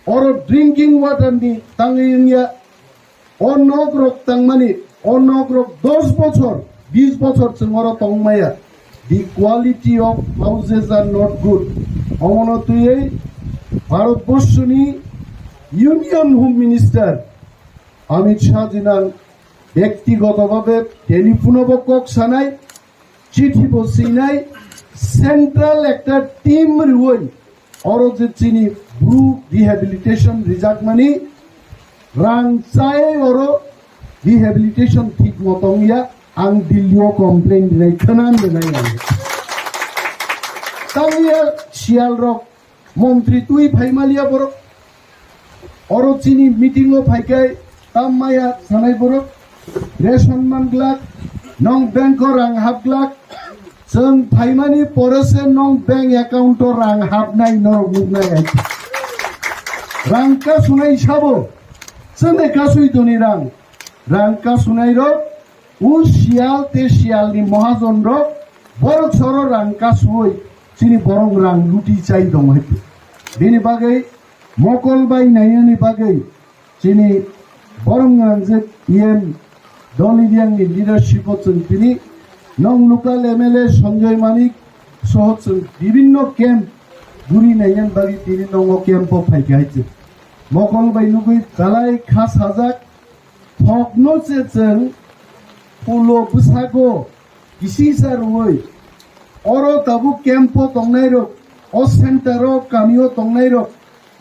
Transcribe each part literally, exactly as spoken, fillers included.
Oro drinking water ni tangwi wngya. O nok rok tangmani, o nok rok dos bochor, bis bochor chwng oro tongmaya. The quality of houses are not good. Omono twiwi Bharat Borshoni Union Home Minister Amit Shah jinang byaktigoto bhabe telephone bo kok sanai, chithi bo sinai, central ekta team riwi oro je chini Bru rehabilitation rijakmani rang chai oro rehabilitation thik motong ya, ang Delhi o complain rinai khwnan rinai ang. Tangya sial rok montri twi phaimaliya borok. Oro chini meeting o phaikai tam maya sanai borok. Ration manglak, nong bank o rang hapglak. Chwng phaimani pore se nong bank account o rang hapnai norok nuknai ai. Rang kasunai sabo. Chwngde kasui toni rang. Rang kasunai rok. O sial te sial ni mahajon rok borok soro rang kasui chini borok rang luti chai tong hai. Bini bagwi mokol bai naiyani bagwi chini borok ngangjak E M Doli Riang ni leadership o chwng tini nong local M L A Sanjoy Manik soho chwng bibinno camp guri naiyan bagwi tini nongo camp o phaikha hai chwng. Mokol bai nugwi kalai kha sajak. Thokno se chwng phulo bwsago kisisa rwui oro tabuk camp o tongnairok, o center o kami o tongnairok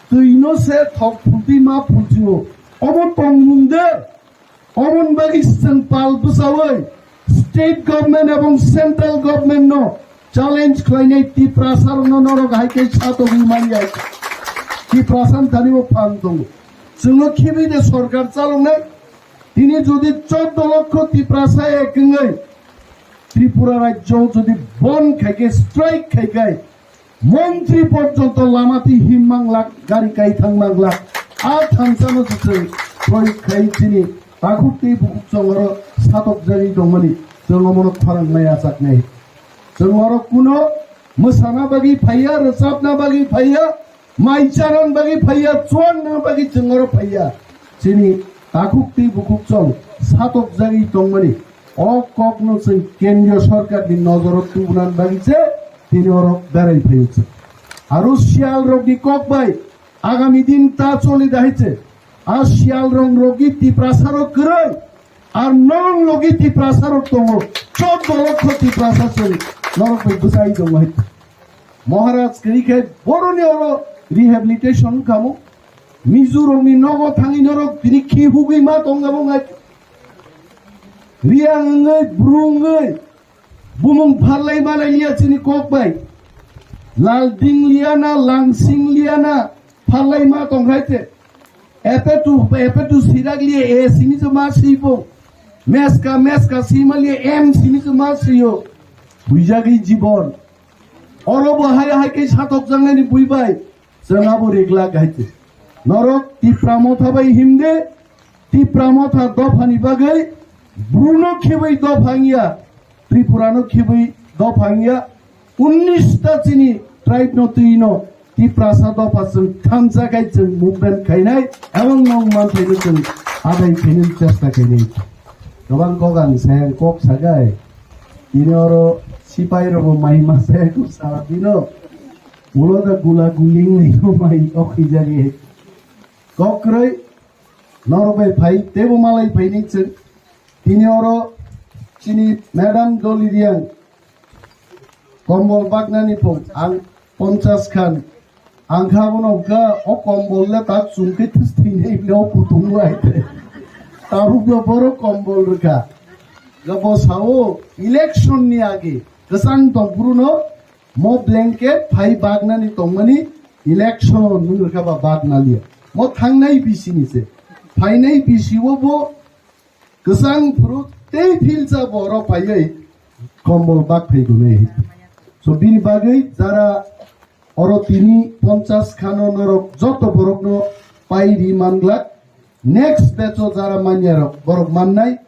twino se thok phultwi ma phultwi o. Obo tongmung de, oboni bagwi chwng pal bwsaui state government ebong central government no challenge khlainai Tiprasa rokno norok hai khe satogwi manya. Tiprasa ni thani bo phan tongo. Chwngno khibi de sorkar chaloknai. Tini jodi choddo lokho Tiprasa ek wngwi Tripura rajyo jodi bon khai khe, strike khai khe, montri porjonto lama twi him manglak, gari kai thang manglak, a thansano se chwng proyog khai chini takhuk tei bukhuk chwng oro satok jagwi tongmani chwng omono khorang nai achak nai. Chwng oro kuno mwsana bagwi phaiya, rwchapna bagwi phaiya, mai chanan bagwi phaiya, chuanna bagwi chwng oro phaiya. Chini takhuk tei bukhuk chwng satok jagwi tongmani o kokno chwng kendriyo sorkarni nojoro tubunan bagwi se tini oro berai phaio chwng. Aro sial rokni kok bai agami din ta choli dahai se a sial rong rokni Tiprasa rok kwrwi ar norok logi Tiprasa rok tongo, choddo lokho Tiprasa chwng norok bai bwchai tongo hai. Maharaj kwrwi khe boroni oro rehabilitation kamo. Mizorokni nogo thangwi norok tini khi hugwi ma tong abo ngai. Riang wngwi, bru wngwi, bumung pharlai malai liya chini kok bai. Lalding liya na, Langsing liya na, pharlai ma tong khai te. Epetu, epetu sirak liya, A simi se ma si bo. Meska, meska sima liya, M simi se ma si yo. Buijagwi jibon. Oro bo hai hai khe satok jangnani bui bai. Chwng abo riglak hai khe. Norok Tipra Motha bai himde, Tipra Motha dophani bagwi Bruno khibai dopha wngya, Tripurano khibai dopha wngya. Unnis ta chini tribe no twi no Tiprasa dopha chwng thansa khai chwng movement khainai, ebong nong manthaino chwng adai khainani chesta khainai. Gabang kok ang sayang kok sagai. Ini oro sipai rogo mai masa kok salah dino. Ulo da gula guling ni ko mai kok hijagi. Kok kroi norok bai phai tebo malai phai ni chwng. Tini oro chini madam Doli Riang kombol baknani phung ang ponchas khan. Ang kha bono kha o kombol le tak chum khe this thwinai le o kutung lai te. Tabuk bo borok kombol rwkha. Ga bo sao election ni age kwchang tong phuru no mo blanket phai baknani tongmani election nung rwkha ba bakna liya. Mo thangnai bisi ni se. Phainai bisi o bo kwchang phuru tei philsa bo oro phaiwi kombol bak phai gunai. So bini bagwi jara oro tini ponchas khano norok joto borokno pai ri manglak. Next batch o jara manya rok borok mannai.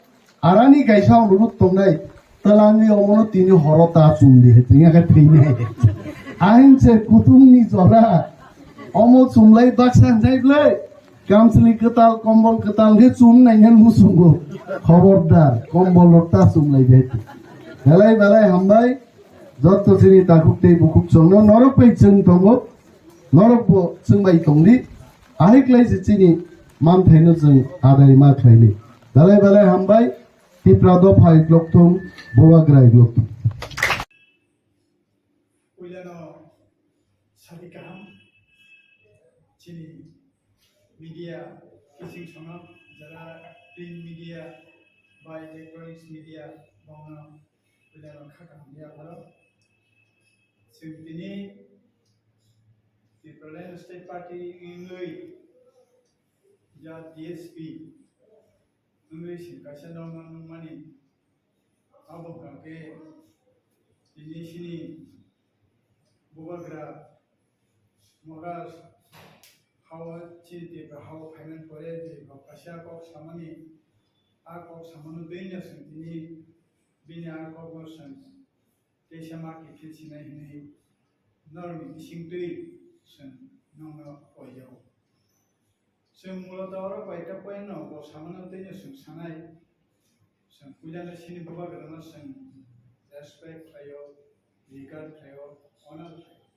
Arani kaisa onurut tongnai. Twlangwi omono tini horo ta chumdi hai tini khe thwinai. Ahin se kutung ni jora. Omo chumlai baksa hinjai ble. Kamchwlwi kwtal, kombol kwtal khe chum nai hwn muchungo. Khobordar, kombol rok ta chumlai bai. Belai belai hambai. Jotto chini takhuk tei bukhuk chwngno norok bai chwng tongo. Norok bo chwng bai tongdi. Ahai klai se chini manthaino chwng adai ma khlaini. Belai belai hambai. Tipra dopha iklok thung, Bubagra iklok thung. Puilano sadi kaham chini media kising sono jara print media bai electronics media bono puilano kha kaham ya baro. Chwng tini Tipraland State Party wngwi ya D S P wngwi chwng kaisa nokno nukmani. Abo hwnkha khe tini chini Bubagra Maharaj hao chini Tripura hao phaimani pore je bo kaisa kok samani, a kok samano twi no chwng tini bini a kokno chwng teisa ma kiphil sinai hwnwi norokni bisingtwi chwng nokno poijao. Chwng muloto oro koita point no bo samano twi no chwng sanai. Chwng puilano chini Bubagrano chwng respect khlaio, regard khlaio, honor khlaio.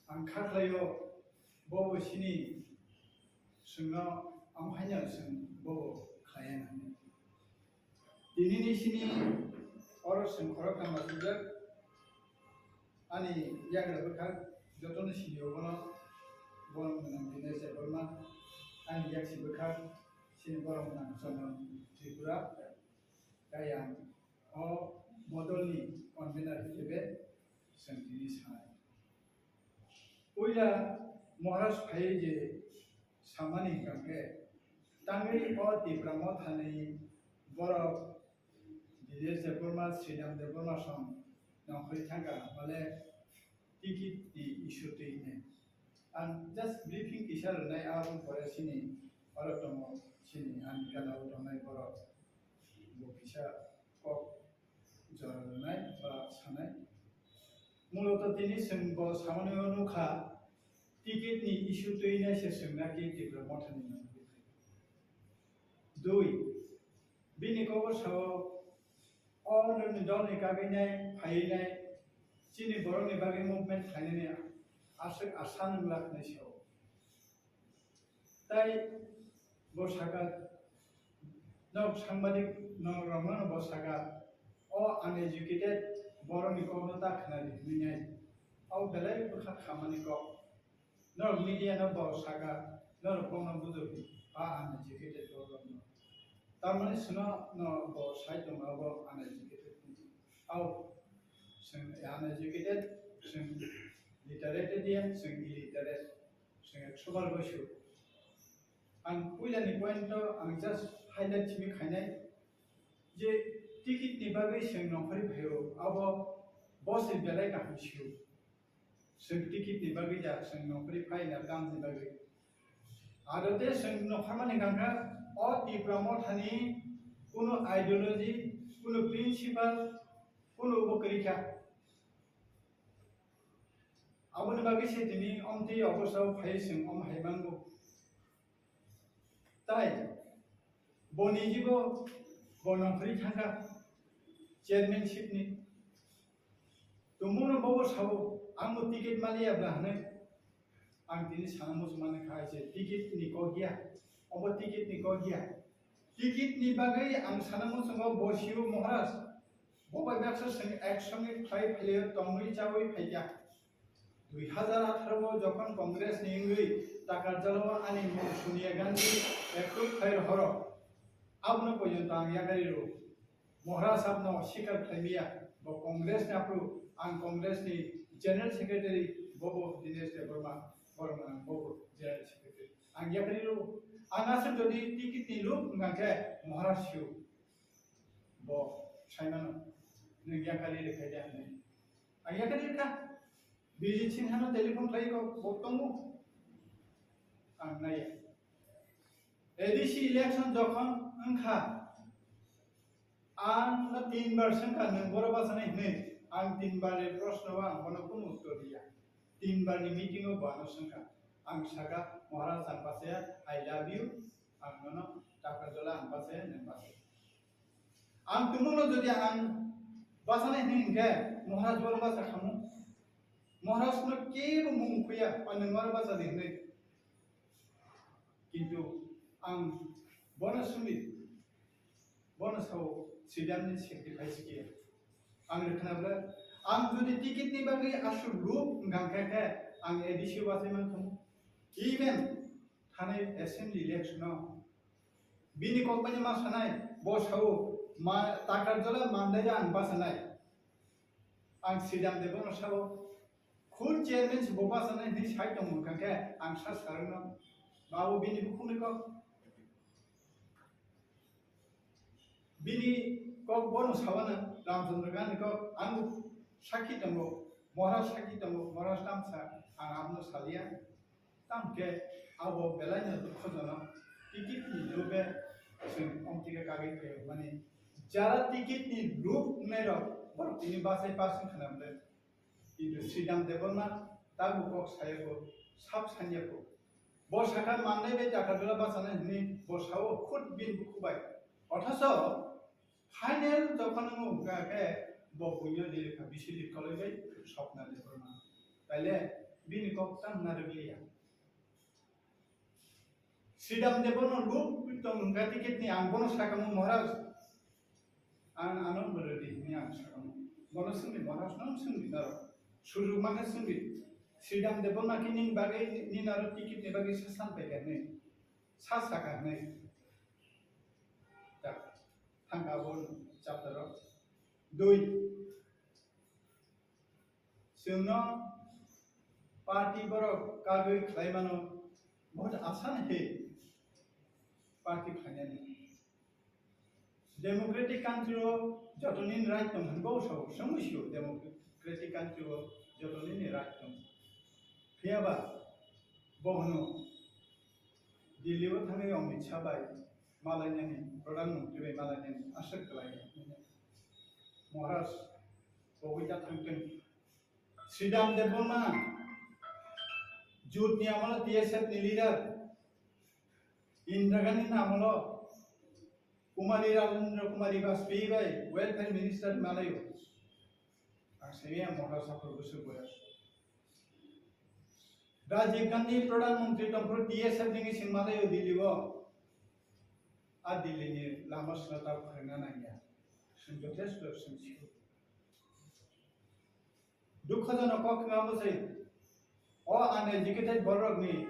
Ang kha khlaio, bobo chini chwngno ang haino chwng bobo khlaiya nang. Tinini chini oro chwng khoroktham achukjak. Ani yagra bwkhak jotono sini obono borok mwnang Dinesh Debbarma. Ani yaksi bwkhak chini borok mwnang Chandan Tripura. Tei ang o modolni convener hisabe chwng tini sanai. Puila Maharaj phaiwi je samani hwnkha khe, tangwi o Tipra Mothani borok Dinesh Debbarma, Sridham Debbarma song nongkhorwi thangkha, hwnmale ticket ni issue twi hwnwi. Ang just briefing kisa rwnai, aboni pore chini oro tongo chini ani gana o tongnai borok bo kisa kok jora rwnai ba sanai. Muloto tini chwng bo samani o nukha, ticket ni issue twi nai se chwng naki Tipra Mothani nangwi. Dui, bini kok o sao o nini dolni kagwi nai phaiwi nai chini borokni bagwi movement khlainani aswk asa nwnglak hinwi sao. Tai bo saka, nok sangbadik nok rokno bo saka, o uneducated borokni kokno ta khwnadi hwnwi nai. O belai bwkha khamani kok. Norok media no bo saka, norok bono bujokdi, a uneducated borokno. Tamoni sino no bo sai tongo abo uneducated hinwi. Ao, chwng uneducated, chwng literate dia, chwng illiterate. Chwng ekso bar bai su. Ang puilani point o ang just highlight simi khainai je ticket ni bagwi chwng nongkhorwi phaio, abo bo se belai kaham sio. Chwng ticket ni bagwi ja chwng nongkhorwi phaina tamni bagwi. Aro te chwng nongkhormani hwnkha o Tipra Mothani kunu ideology, kunu principle, kunu bo kwrwi kha. Aboni bagwi se tini omtwi obosa phai chwng om hai mango. Tai boni jibo bo nongkhorwi thangkha chairmanship ni. Tumungno bobo sabo, "Ang bo ticket maliya bla," hwnwi. Ang tini sana muchung mani kha je ticket ni kok ya, obo ticket ni kok ya. Ticket ni bagwi ang sana muchungo bo sio Maharaj. Bo bai baksa chwng ek songwi khlai phailio tongwi chawi phaikha. Dui hazar atharo o jokhon Congress ni wngwi Takarjalo ani mung Sonia Gandhi approve khai rohoro. Abono pojonto ang yakari rw. Maharaj sabno sikar khlaimaya, bo Congress ni aphuru ang Congress ni General Secretary, bobo Dinesh Debbarma, borok ang bobo General Secretary. Ang yakari rw, ang aswk jodi ticket ni luk wngkha khe Maharaj sio. Bo saimano, nwng yakari rwkha de hinwi. Ang yakari rwkha. Bijit Sinha no telephone khlai kok bo tongo. Ang naiya. A D C election jokhon wngkha, ang no tin bar swngkha, nwng boro bachanai hinwi, ang tin bar ni proshno o ang bono kunu uttor riya. Tinbar ni meeting o bo ano swngkha. Ang saka, "Maharaj, ang bachaya, I love you, ang nono Takarjala ang bachaya, nwng bachaya." Ang tumungno jodi ang bachanai hwnwi hwnkhe, Maharaj bono bacha khamu. Maharaj no kebo mung khuya, o nwng oro bacha di hwnwi. Kintu ang bono simi, bono sao Sridham ni sacrifice khe. Ang rwkhna bwle, ang jodi ticket ni bagwi aswk luk wngkha khe, ang A D C o bachai man khamu. Even thanai assembly election o bini kok bai ma sanai, bo sao ma Takarjala Mandai ang bachanai. Ang Sridham Debbarma sao, khud chairman se bo bachanai hinwi sai tongmung kha khe ang sa sarwno, "Babu, bini bukhukni kok, bini kok bono sawana Ramchandra Gandhi kok, ang sakhi tongo, Maharaj sakhi tongo, Maharaj tamsa, ang abono salia." Tamo khe abo belaino dukhojonok, ticket ni lobe chwng omtike kagwi phaio, mani jara ticket ni luk wngnai rok borok tini bachai pass wngkha na bwle. Kintu Sridham Debbarma tabuk kok saya kho, sab sanya kho. Bo sakha mannai bai Takarjala bachanai hwnwi bo sao khud bini bukhu bai. Othocho final jokhon wngkha khe bo buino dirikha bisi dirkoloi bai Swapna Debbarma. Taile bini kok tang narwkliya. Sridham Debbarma luk tong wngkha ticket ni, ang bono sakamo, "Maharaj, ang ano bwrwi di," hinwi ang sakamo. Bono swngdi, "Maharaj, nwng swngdi naro. Sujug mankha swngdi. Sridham Debbarma khe nini bagwi, nini aro ticket ni bagwi sa san paikha hinwi, sa sakha hinwi." Tak, thangkha abo chapter o. Dui. Chwngno party borok kagwi khlai mano, bahut asan he party khlainani. Democratic country o joto nini right tong hwnwi bo sao, swngwi sio, democratic country o joto nini right tong. Phiya ba bo hwno Delhi o thangwi Amit Shah bai malainani, Pradhan Mantri bai malainani aswk kwlai. Maharaj, bo ui ta thangtwng. Sridham Debbarma, jut ni amolo T S F ni leader, Indira Gandhi ni amolo Kumari Rajendra Kumari Vajpayee bai welfare minister malaio. Ang simi ang Maharaj saphur bwswk boyas. Rajiv Gandhi Pradhan Mantri tongphuru T S F ni sing malaio Delhi o. A Delhi ni lama swnata phwrwngna nangya. Swng jothesto swng sio. Dukhojonok kok wngma bwsai, o uneducated borokni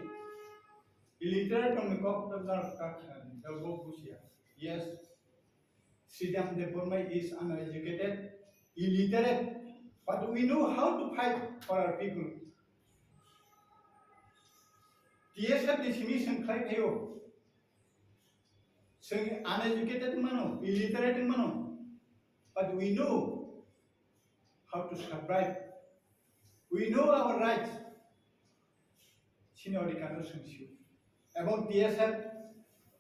illiterate tongni kok tongna kha, bo bujiya. Yes, Sridham Debbarma is uneducated, illiterate, but we know how to fight for our people. T S F ni simi swng khlai phaio. Swng uneducated mano, illiterate mano, but we know how to survive. We know our rights. Sini odhikar no swng sio. Ebong T S F,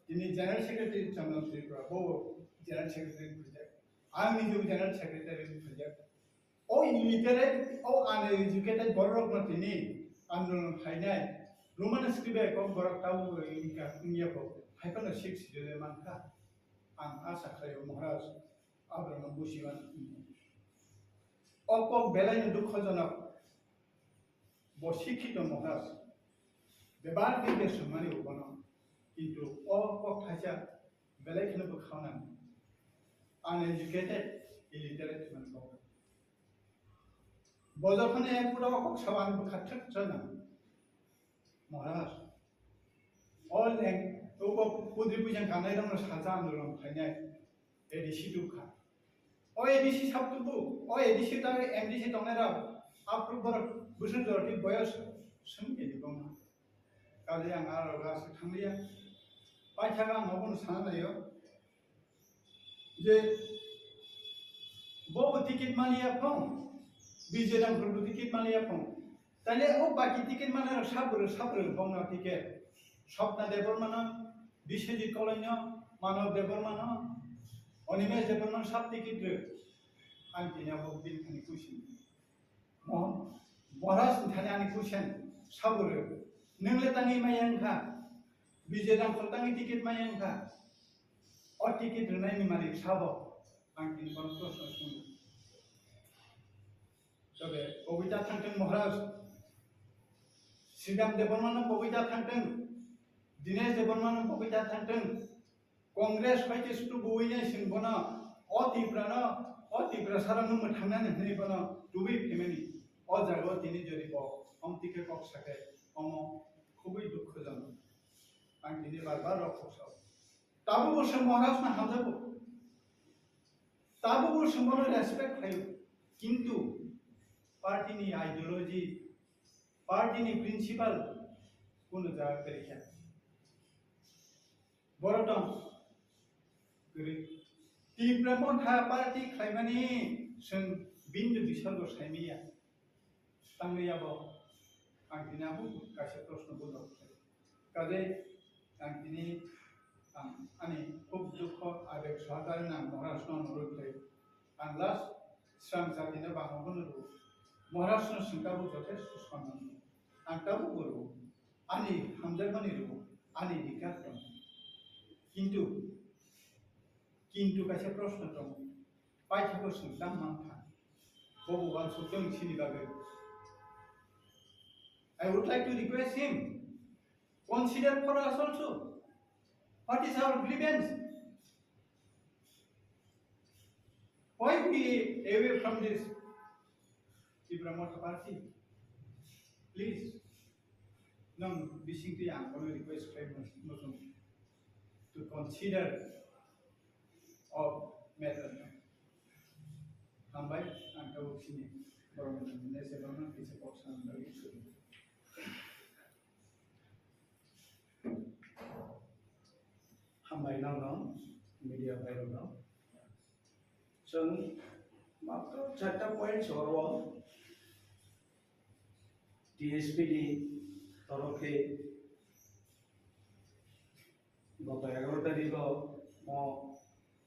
tini General Secretary Chandra Tripura, bo General Secretary project. Ang nijebo General Secretary project. O illiterate, o uneducated borok no tini andolon khainai. Roman script bai kok borok tabo wngya, wngya kok. Hai phano six schedule mankha. Ang asa khlaio Maharaj, abrano bujiman. O kok belai no dukhojonok. Bo sikhito Maharaj. Bebak din de sumani ubono. Kintu o kok thaisa belai kheno bwkha nang. Uneducated, illiterate man kok. Bo jokhon ek pura kok sawan bwkha thik chana. Maharaj. All ek, ubo pudri pujan kanai rong saja andolon khainai. A D C dukha. O A D C sab tubu, o A D C ta M D C tongnai rok. Aphuru borok bwswk jorti boyos swng khe di bongma. Kaje ang aro ga se thangliya. Paithaga ang obono sana naio. Je bobo ticket maliya phong, Bijay Dangkhal bo ticket maliya phong. Taile o baki ticket manai rok sabro sabro bongno ticket. Swapna Debbarma no, Biswajit Koloi no, Manav Debbarma no, Animesh Debbarma no sab ticket rw. Ang tini abo bini thani kuising. Mohon. Maharaj ni thani ani question sabo rw. Nwng le tangwi maya wngkha. Bijay Rangkhol tangwi ticket maya wngkha. O ticket rwnai ni malik sabo? Ang tini bono proshno swngo. Tobe kobita thangtwng Maharaj. Srikant Debbarma no kobita thangtwng. Dinesh Debbarma no kobita thangtwng. Congress bai khe sutu buwi nai sing bono, o Tipra no, o Tipra sara no mwthangna ni hwnwi bono tubui phemani. O jaga o tini jodi bo omtike kok sakhe omo khubui dukhojonok. Ang tini bar bar rok kok sao. Tabuk bo se Maharaj no hamjago. Tabuk bo se bono respect khlaio. Kintu party ni ideology, party ni principle kuno jaga kwrwi kha. Borok tong kwrwi. Tipra Motha party khlaimani chwng bini bisargo saimanya. Tangwi abo ang tini abo kaisa proshno bujok. Kaje ang tini ang ani khub dukho abeg sohakar nang Maharaj no nurwi khlai. Ang last srang jatino bangma bono rw. Maharaj no sing tabuk jothesto sonnam rw. Ang tabuk bo rw. Ani hamjakmani rw. Ani dikar tong. Kintu, kintu kaisa proshno tong. Paithakgo sing tang mankha. Bobo uansuk tong sini bagwi. I would like to request him, consider for us also. What is our grievance? Why we away from this Tipra Motha Party? Please, nang bisingtwi ang kono request khlai muchung to consider of matter. Hambai, ang tabuk sini borok ni nese borok ni kisa kok sanam bagwi suri. Hambai nang nang media bai rok nang. Chwng matro charta point soro T S P ni torof khe goto egaroh tarikh o mo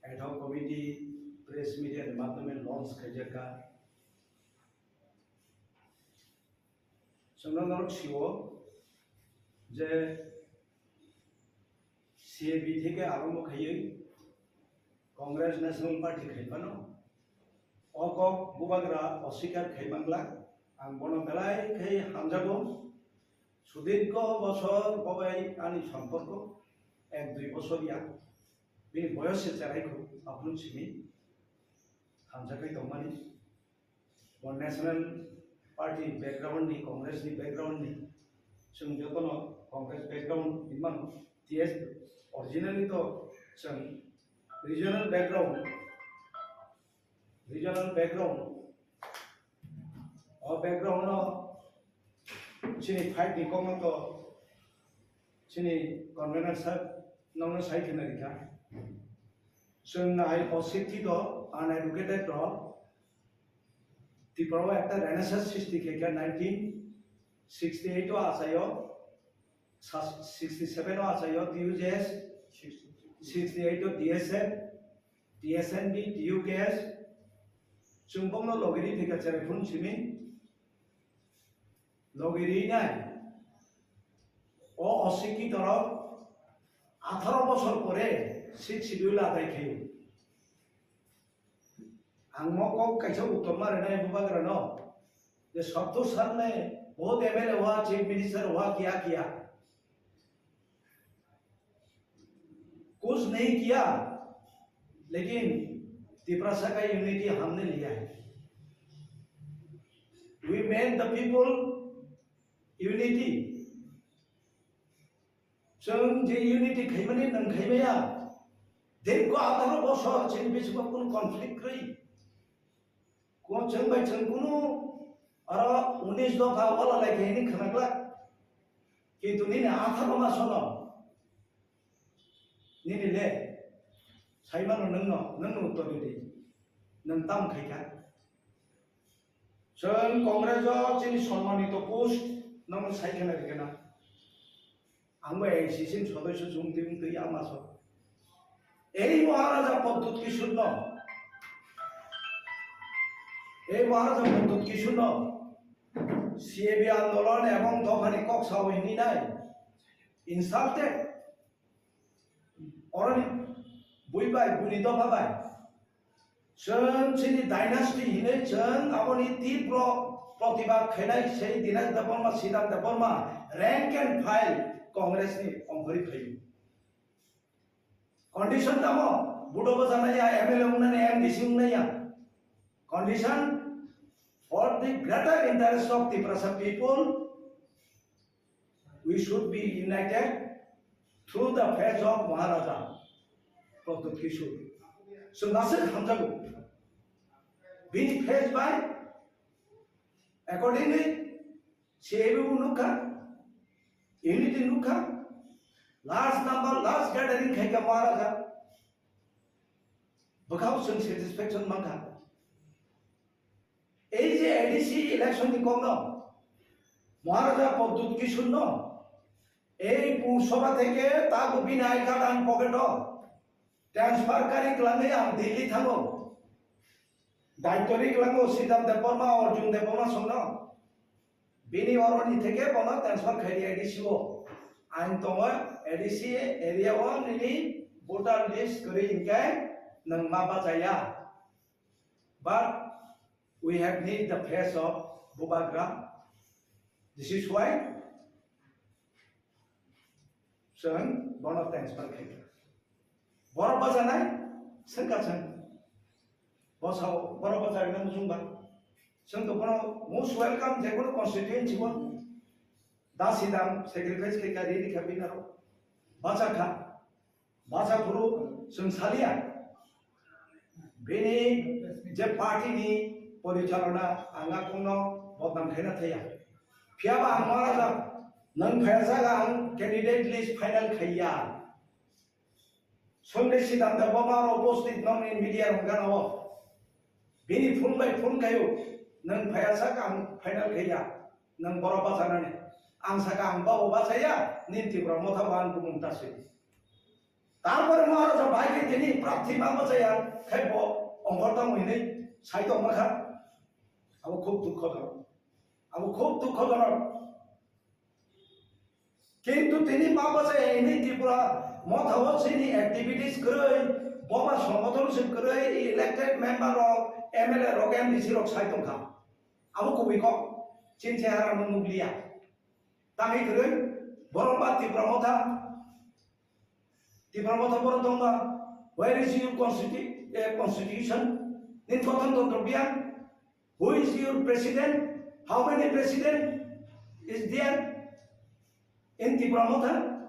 ad hoc committee press media ni madhyome launch khaijak kha. Chwngno norok sio je C A B theke arombo khaiwi Congress National Party khai phano o kok bubagra oswikar khai manglak. Ang bono belai khai hamjago. Sudikho bosor bobai ani somporko ek dui bosor ya. Bini boyos se cherai kho aphuru simi hamjakwi tongmani. Bo National Party background ni, Congress ni background ni, chwng jotono Congress background hinmano, T S originally to chwng regional background, regional background, o background no chini fight ni kokno to chini convener sir nokno sai khna rikha. Chwng nai o sikhi to uneducated to Tripura o ekta renaissance srishti khe khe nineteen sixty eight o achaio, sa-, sixty seven o achaio T U J S, sixty eight o D S F, D S N B, T U K S, chwng bokno logi ri thika cherai phun simi, logi ri nai. O osikhi torok atharo bosor pore sixth schedule adai khaio. Ang mo kok kaisa uttor ma rwnai bubagra no, je Santosh sir ne bahut M L A hua, chief minister hua, kiya kiya, kuch nahi kiya, lekin Tiprasa ka unity humne liya hai. We made the people unity. Chwng je unity khaimani nwng khaimaya, dirgho atharo bosor chini bisingo kunu conflict kwrwi. Ko chwng bai chwng kunu aro unis dopha wala lai khe hini khwnaklak. Kintu nini atharo masono nini le saimano nwngno, nwngno uttor ridi. Nwng tam khaikha. Chwng Congress o chini sonmanito post nwng sai khwna rikha na. Ang bo A I C C ni sodosyo chwng twi wng twi ama so. Ei Maharaja Pradyut Kishore no, ei Maharaja Pradyut Kishore no C A B andolon ebong dophani kok sao hini nai. Insulted. Oroni bui bai, buini dopha bai. Chwng chini dynasty hinwi chwng aboni tibro protibad khainai sei Dinesh Debbarma, Siddhant Debbarma, rank and file Congress ni ongkhorwi phaio. Condition tamo, budo bwsa naiya, M L A wng naiya, M D C wng naiya. Condition for the greater interest of Tiprasa people, we should be united through the face of Maharaja Pradyut Kishore. So, nasir hamjago. Bini face by accordingly, C A B bo nukha, unity nukha, large number, large gathering khaikha Maharaja. Bwkhao chwng satisfaction mankha. Ei je A D C election ni kokno Maharaja Pradyut Kishore no ei Pur Sabha theke tago bini I card ang pocket o transfer kari kwlangwi ang Delhi thango. Daitwri kwlango Siddhant Debbarma, Arjun Debbarma songno. Bini oroni theke bono transfer khaidi A D C o. Ang tongo A D C area o nini voter list kwrwi hinkhe nwng ma bachaya. But we have need the face of Bubagra. This is why chwng bono transfer khaikha. Borok bachanai, swngkha chwng. Bosao, borok bacharina muchungba. Chwng to bono most welcome, je kono constituency o. Dasi dam sacrifice khaikha, ready kha binaro. Bachakha. Bacha phuru chwng salia. Bini je party ni porichalona ang a kongno bodnam khaina thaya. Phiyaba ang Maharaja, nwng phaiya jaga ang candidate list final khaiya. Sunday Siddhant Debbarma aro upasthit nokni media rok gana o. Bini phone bai phone khaio, nwng phaiya sak ang final khaiya, nwng borok bachanani. Ang saka ang babo bachaya, nini Tipra Motha bo ang bumung ta swi. Tarpore Maharaja bai khe tini prarthi ma bachaya, khai bo ongkhor tamo hinwi sai tongma kha. Abo khub dukhojonok. Abo khub dukhojonok. Kintu tini ma bachaya hini Tripura Motha o chini activities kwrwi, boba songothon se kwrwi, elected member rok, M L A rok, M D C rok sai tongkha. Abo kubui kok, chini chehara no nukliya. Tangwi kwrwi, borok ba Tripura Motha, Tripura Motha borok tongba, where is your constitu-, eh, constitution? Nini gothon tantro biya? Who is your president? How many president is there in Tipra Motha?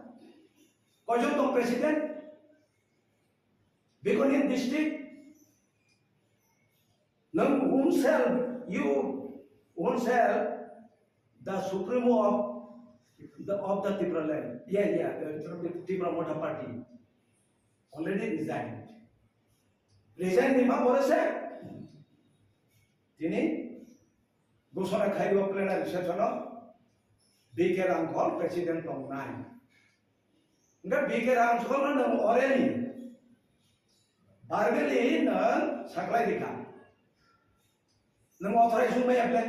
Koijon tong president? Bikoni district? Nang whom shall you, whom shall the supremo of the, of the Tipra land? Yeah, yeah, the Tipra Motha party. Already resigned. Resign ni ma pore se tini ghosona khaio plenary session o B K Rangkhol president tongnai. Hingke B K Rangkhol no nang orally, verbally nang saklai rikha. Nwng authorize wngmaya ble,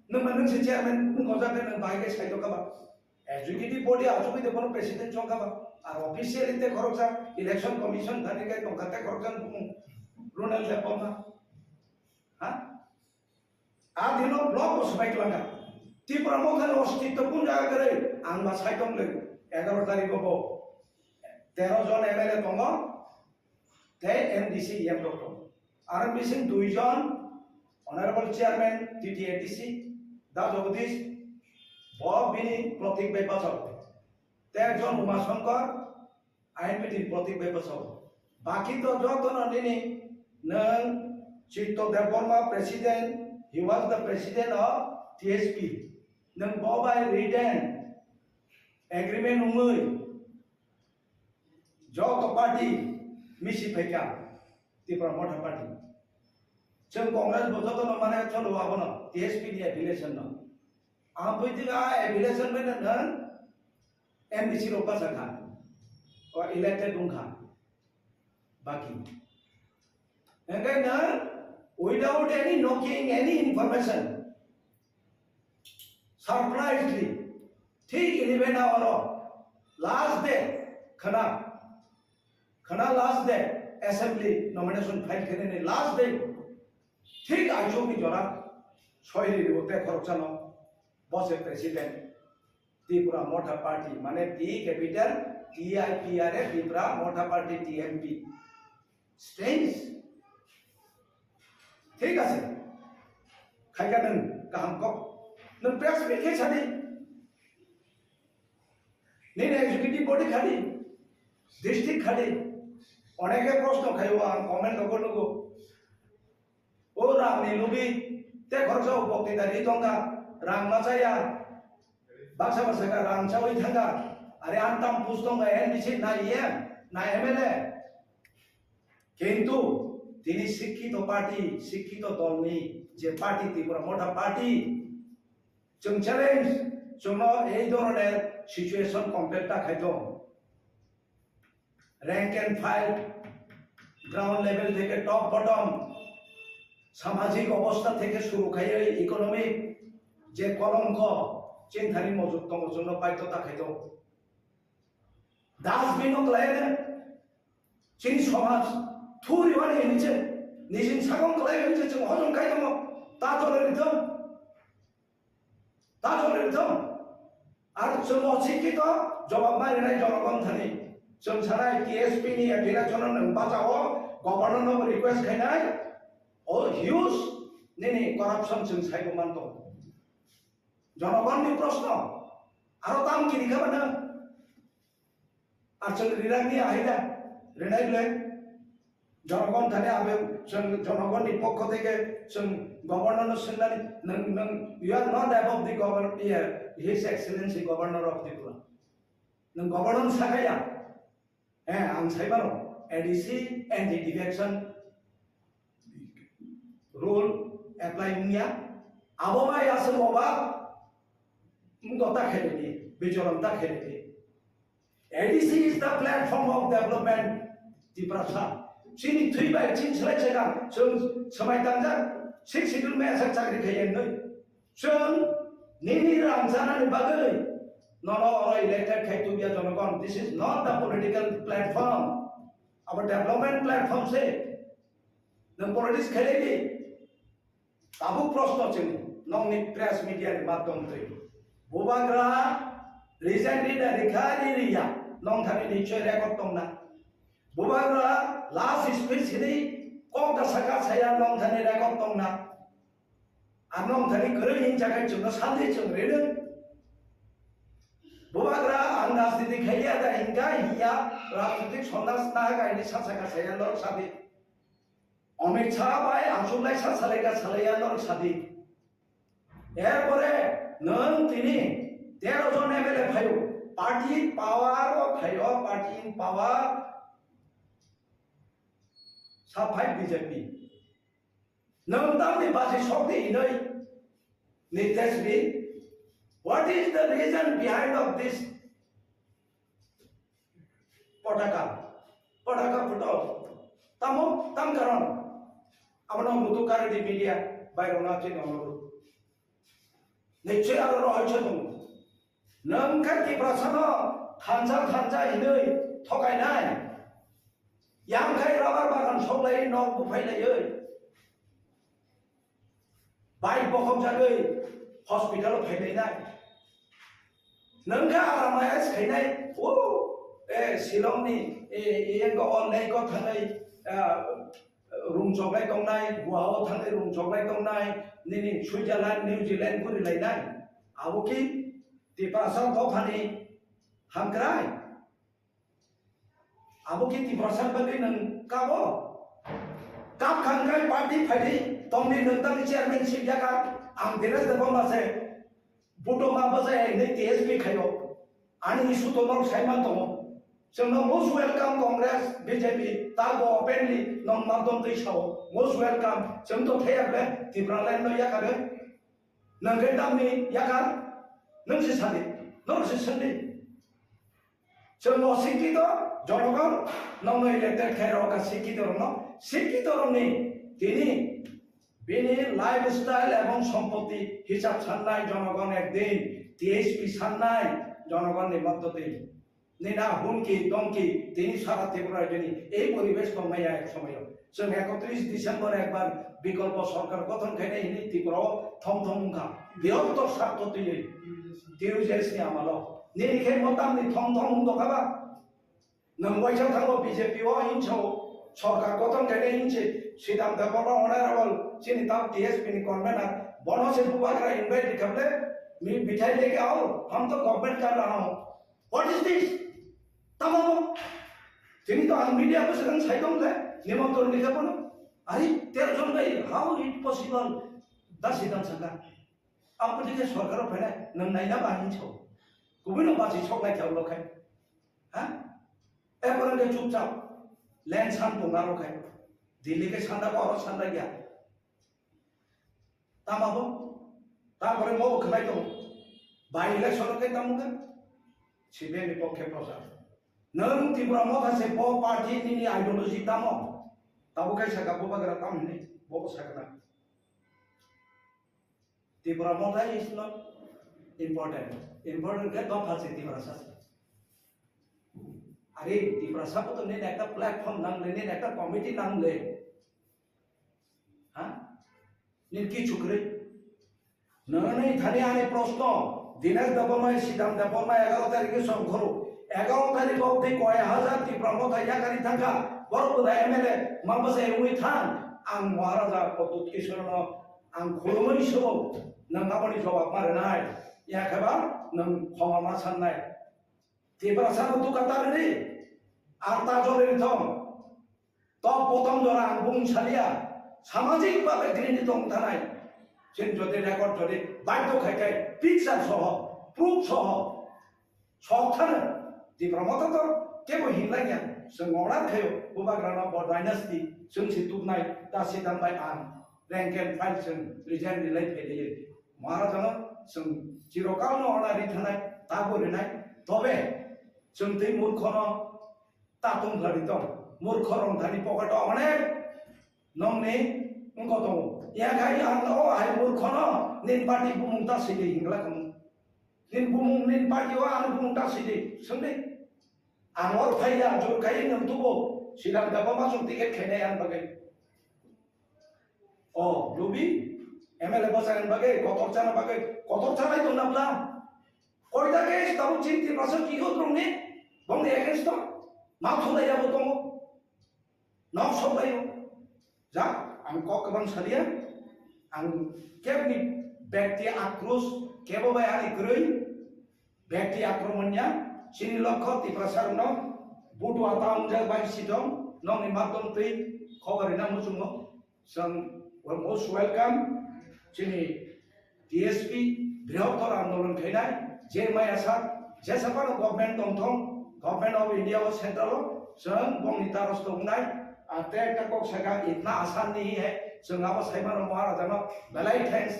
nwng ma nwng se chairman wng kojak khe nwng bahai khe saito kha ba. Executive body achugwi de bono president chong kha ba. Ar officially te khoroksa election commission thani kai tongkha te khoroksa bumung Ronald Debbarma. Ha? A dino block bo swbai twlangkha. Tipra Motha ni ostitto kun jaga kwrwi ang ma sai tong le egaroh tarikh bo tero jon M L A tongo. Tei M D C E M rok tongo. Aro bising dui jon Honorable Chairman T T A D C, Da Jagadish, bo bini Pratik bai bachao. Tei ekjon Uma Shankar, I N P T ni Pratik bai bachao. Baki to joto no nini nwng Chitto Debbarma President, he was the President of T S P. Nwng bo bai written agreement wngwi joto party misi phaikha, Tipra Motha party. Chwng Congress bo joto no mane cholo abono, T S P ni affiliation no. Ang buitik a affiliation bai no nwng M D C rok basa kha, o elected wng kha. Baki. Hingke nwng without any knocking, any information, Surprisingly, thik eleven hour o last day khna, khna last day assembly nomination file khainani last day thik aichukni jora soi ri ri o te khoroksa no bose president Tipra Motha Party mane T capital T I P R A Tipra Motha Party T M P. Strange. Thik ase. Khaika nwng kaham kok. Nwng press meet khe sadi. Nini executive body khadi. District khadi. Oneke proshno khaio ang comment logo logo. O rang ni lubi te khoroksa upokti dari tongka rang machaya. Baksa baksa ka rang chawi thangka. Are antam pus tongka N D C na E M na M L A. Kintu tini sikkito party, sikkito dolni je party Tipra Motha Party, chwng challenge, chwngno ei dhoroner situation compare ta khaito. Rank and file, ground level theke top bottom, samajik obostha theke suru khaiwi economic je kolongko chini thani mojok tongo chwngno paito ta khaito. Dustbin o kwlai chini somaj thuri mani hinwi se nijini sakong kwlai hinwi se chwng hojom khai tongo. Ta jole rithwng, ta jole rithwng. Ar chwng o sikki to jawab ma rinai jonogon thani. Chwng sanai T S P ni appeal no nwng bachao, governor no request khainai. O huge nini corruption chwng saibo manto. Jonogon ni proshno. Aro tam kini kha bana. Ar chwng rinani ahida, rinai le. Jonogon thani abe chwng jonogonni pokho theke chwng governor no swngnani, nwng, nwng, you are not above the governor, yeah, His Excellency Governor of Tripura. Nwng governor sakaya. Eh, ang saimano, A D C and the defection rule apply wngya. Abo bai aswk oba wngkok ta khailidi, bichoron ta khailidi. A D C is the platform of development, Tiprasa. Chini thwi bai chini slai chega, chwng swmai tangjak, six schedule mai aswk chakri khaiya wnwi. Chwng nini rang chanani bagwi nono oro elected khai tubya jonogon. This is not the political platform. Abo development platform se. Nwng politics khailai di. Tabuk proshno chwng nongni press media ni madhyom twi. Bubagra resign rida rikha ri riya. Nong thani nichoi record tongna. Bubagra last speech hini kok da saka saya nong thani record tongna. Ano wngthani kwrwi hinjakhai chwngno sandi chwng rino. Bubagra ang rajniti khaiya da hinka hiya rajnitik sondas nahak aini sacha kasaya lor sadi. Amit Shah bai achuk lai sa salai ka salaiya lor sadi. Erpore nwng tini tero jon M L A phaio, party in power o phaio, party in power sa phai B J P. Nwng tamni baji sokdi hinwi Nitesh Bey, what is the reason behind of this potaka? Potaka photo. Tamo, tam karon. Abono mutu karidi media bai rona chini onoru. Nichoi aro rohoi choi tongo. Nwng khe Tiprasano thansa thansa hinwi thokainai. Yang khai rubber bagan soklai nok buphai laiwi. Bike bokhok jagwi hospital phailainai. Nwng khe aramaya khainai. O, e, Shillong ni, e, e, ko online ko thangai, e, rung choklai tongnai, Goa o thangwi rung choklai tongnai, nini Switzerland, New Zealand guri lainai. Abo ki Tiprasa dophani hamkrai. Abo ki Tiprasa bagwi nwng kabo? Kap khan kai party phaidi tongni nwng tangni chairmanship yaka ang Dinesh Debbarma se. Buto ma bwsa hai hinwi T S P khaio. Ani issue to norok sai man tongo. Chwngno most welcome Congress, B J P, ta bo openly nong madom twi sao. Most welcome. Chwng to thaya ble Tipraland no yaka de. Nang khe tamni yaka. Nang se sadi. Nang se sadi. Chwng o sikito, jonogon, nongno elected khe rok ka sikito rokno. Sikito rokni tini Bini lifestyle ebong sompoti hisab sannai jonogon ekdin, T H P sannai jonogonni moddoti. Nina hunki dongki tini sara Tripura rajyoni ei poribesh tongmaya ek somoyo. Chwng ekotris December ekbar bikolpo sorkar gothon khainai hini Tripura o thom thom wngkha. Birottor sartho twiwi T U J S ni amalo. Nini khe motamni thom thom wng dokha ba? Nwng waisa thango B J P o hinsa o sorkar gothon khainai hinse Sridhar Debbarma honorable chini tam T S P ni convener bono se bubagra invite rikha ble mi bithai leke ao hum to government kar raha ho. What is this? Tamo bo? Tini to ang media ko sedang sai tong le, nimantron ni kapono. Ari tero jon bai, how it possible? Da Sridhar saka. Ang pwtwi khe sorkar o phainai, nwng naina ba hinsa o. Kubui no basi sok nai khe ulo khai. Ha? Ekorong khe chupchap. Land san tonga rok khai. Delhi khe sanda ko oro sanda ya. Tamo bo? Tarpore mo bo khwnai tongo. By election khe tamo khe? C P M ni pokhe prochar. Nwng Tipra Motha se bo party nini ideology tamo? Tabo khai saka bo bagra tam hinwi bo bo sakna. Tipra Motha is not important. Important khe dopha se Tiprasa se. Are Tiprasa bo to nini ekta platform nang le, nini ekta committee nang le. Ha? Nini kichu kwrwi. Nini thani ani proshno, Dinesh Debbarma, Sridhar Debbarma egaro tarikhe songkhoro. Egaro tarikh obdi koi hajar Tipra Motha yakari thangkha. Borok bwdai M L A, mabasa wngwi thang. Ang Maharaja Pradyut Kishore no ang khulumwi subo. Nwng aboni jawab ma rwnai. Yakheba nwng khoma ma sannai. Tiprasa no duka ta rwdi. Ar ta jori thong. Top bottom jora ang bung salia, samajik babe grini tong thanai. Chwng jodi record jodi baidhyo khai khai picture soho, proof soho, sok thano. Tipra Motha to kebo hinlaiya, chwng order khayo, bubagrano bo dynasty, chwng si tuknai, ta si tambai ang, rank and file chwng resign rilai phailaiyo. Maharajano chwng chirokalno order ri thanai, tabo rinai, tobe chwng twi murkhono Ta tong khlai tong. Murkho rong thani pocket o onek nongni wngkho tongo. Yakhai ang o hai murkho no nin party bumung ta sidi hingla kamo. Nin bumung nin party o ang bumung ta sidi sungdi. Ang or phai ya jor kai nang tubo silang daba ma sung ticket khainai ang bagai. O, lubi, M L A bwsani bagwi, kotor chana bagwi, kotor chanai tongna bwla. Koita case tabuk chini Tiprasa kihot rongni, bongni against o, ma thulai abo tongo. Nok soklaio. Ja, ang kok kwbang salia, ang kebni bekti akros, kebo bai ani kwrwi, Bekti akromon ya, chini lokho Tiprasa rokno butua ta wngjak bai sitong, nokni makdom twi khobor rina muchungo. Chwng most welcome chini T S P brihottor andolon khainai, je maya sak, jesa phano government tongthong, Government of India o central o, chwng bongni darosto wngnai, a te ekta kok saka itna asan nahi hai, chwng abo saimano Maharajano belai thanks.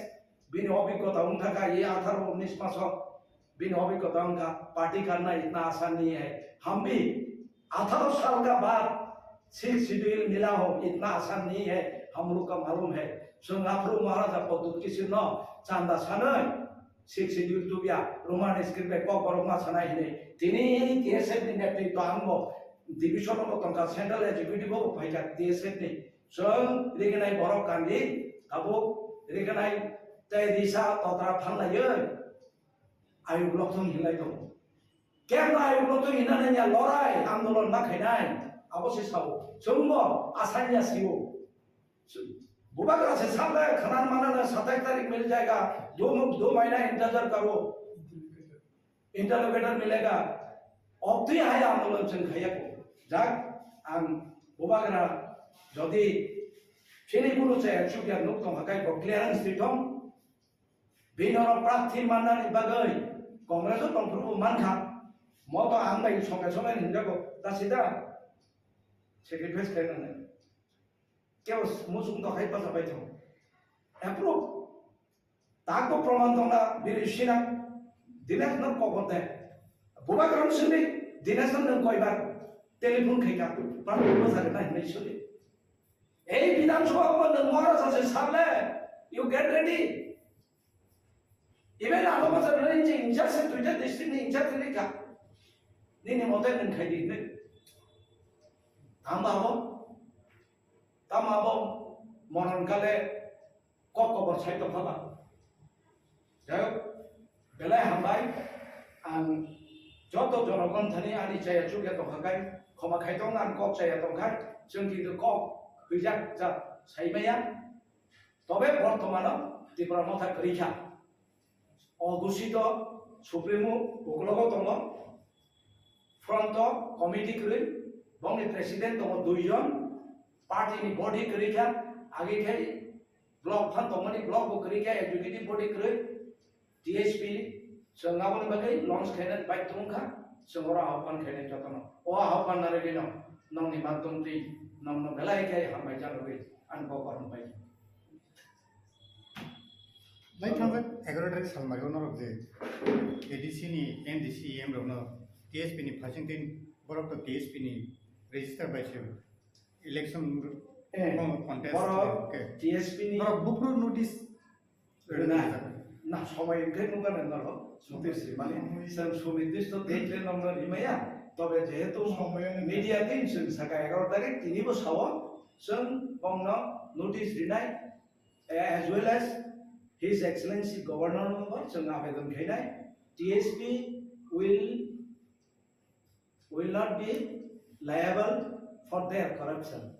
Bini obhiggota wngkha kha, ye atharo unis maso bini obhiggota wngkha, party karna itna asan nahi hai. Hum bhi atharo saal ka baad sixth schedule mila ho, itna asan nahi hai, hum log ka malum hai. Chwng aphuru Maharaja Pradyut Kishore no chanda sanwi sixth schedule tubya, Roman script bai kokborok ma sanai hinwi. Tini T S F ni netritwa ang bo division o tongkha, central executive o phaikha T S F ni. Chwng rignai borok kandi, tabuk rignai tei risa totra phanlaiwi ayuk lokthung hinlai tongo. Kemno ayuk lokthung hinna nangya, lorai andolon ma khainai, abo se sao. Chwngbo asanya sio. Bubagra se sakle khana manana satais tarik mil jayega, do, do mahina intezar karo. Interlocutor milega, obtwi hai andolon chwng khaiya ko. Jak, ang bubagra jodi chini kunu se chukia nuk tong hakai bo clearance twi thong. Bini oro prarthi mannani bagwi Congress o tongphuru bo mankha. Moto ang bai songe songe hinjago, ta sida sacrifice khainani. Kebo muchung tokhai pacha bai thung. Approve. Tako proman tongna bini sina Dinesh no kokon de. Bubagra no sini Dinesh no nung koibar telephone khaika. Pang bubagra na hinai sini. Ei Bidhan Sabha o nwng Maharaja se sale, you get ready. Even ano bachar nini je in charge se duita district ni in charge ni ka. Nini mote nwng khai di hinwi. Tamo abo, tamo abo monon kale kok kobor sai tongkha ba. Jai hok, belai hambai, ang joto jonogon thani ani chaya chukya tongkha kai, khoma khai tong ang kok chaya tongkha, chwng kintu kok hwijak jat sai maya. Tobe bortomano Tipra Motha kwrwi kha. O gusito Supremo uklogo tongo. Front o committee kwrwi, bongni president tongo duijon, party ni body kwrwi kha, agi khai block phan tongmani block bo kwrwi kha, executive body kwrwi, T S P, chwng aboni bagwi launch khaina bai tongkha, chwng oro ahokpan khaina jotono. O ahokpan narwgwino nongni madhyam twi nongno belai khe hambai janogwi ani bo korom pai. Lai thangjak egaroh tarik salmari o norok je A D C ni M D C E M rokno T S P ni phaising tin borok to T S P ni register bai se election Eh, contest borok ke. T S P ni Borok bukro notice rwna. Na, somoi hwnkhe nukha nang norok notice rimani. Chwng sunidisto date le nongno rimaya. Tobe jehetu media tin chwng saka egaroh tarik tini bo sao chwng bongno notice rinai. Eh, as well as His Excellency Governor no bo chwng abedon khainai, T S P will, will not be liable for their corruption.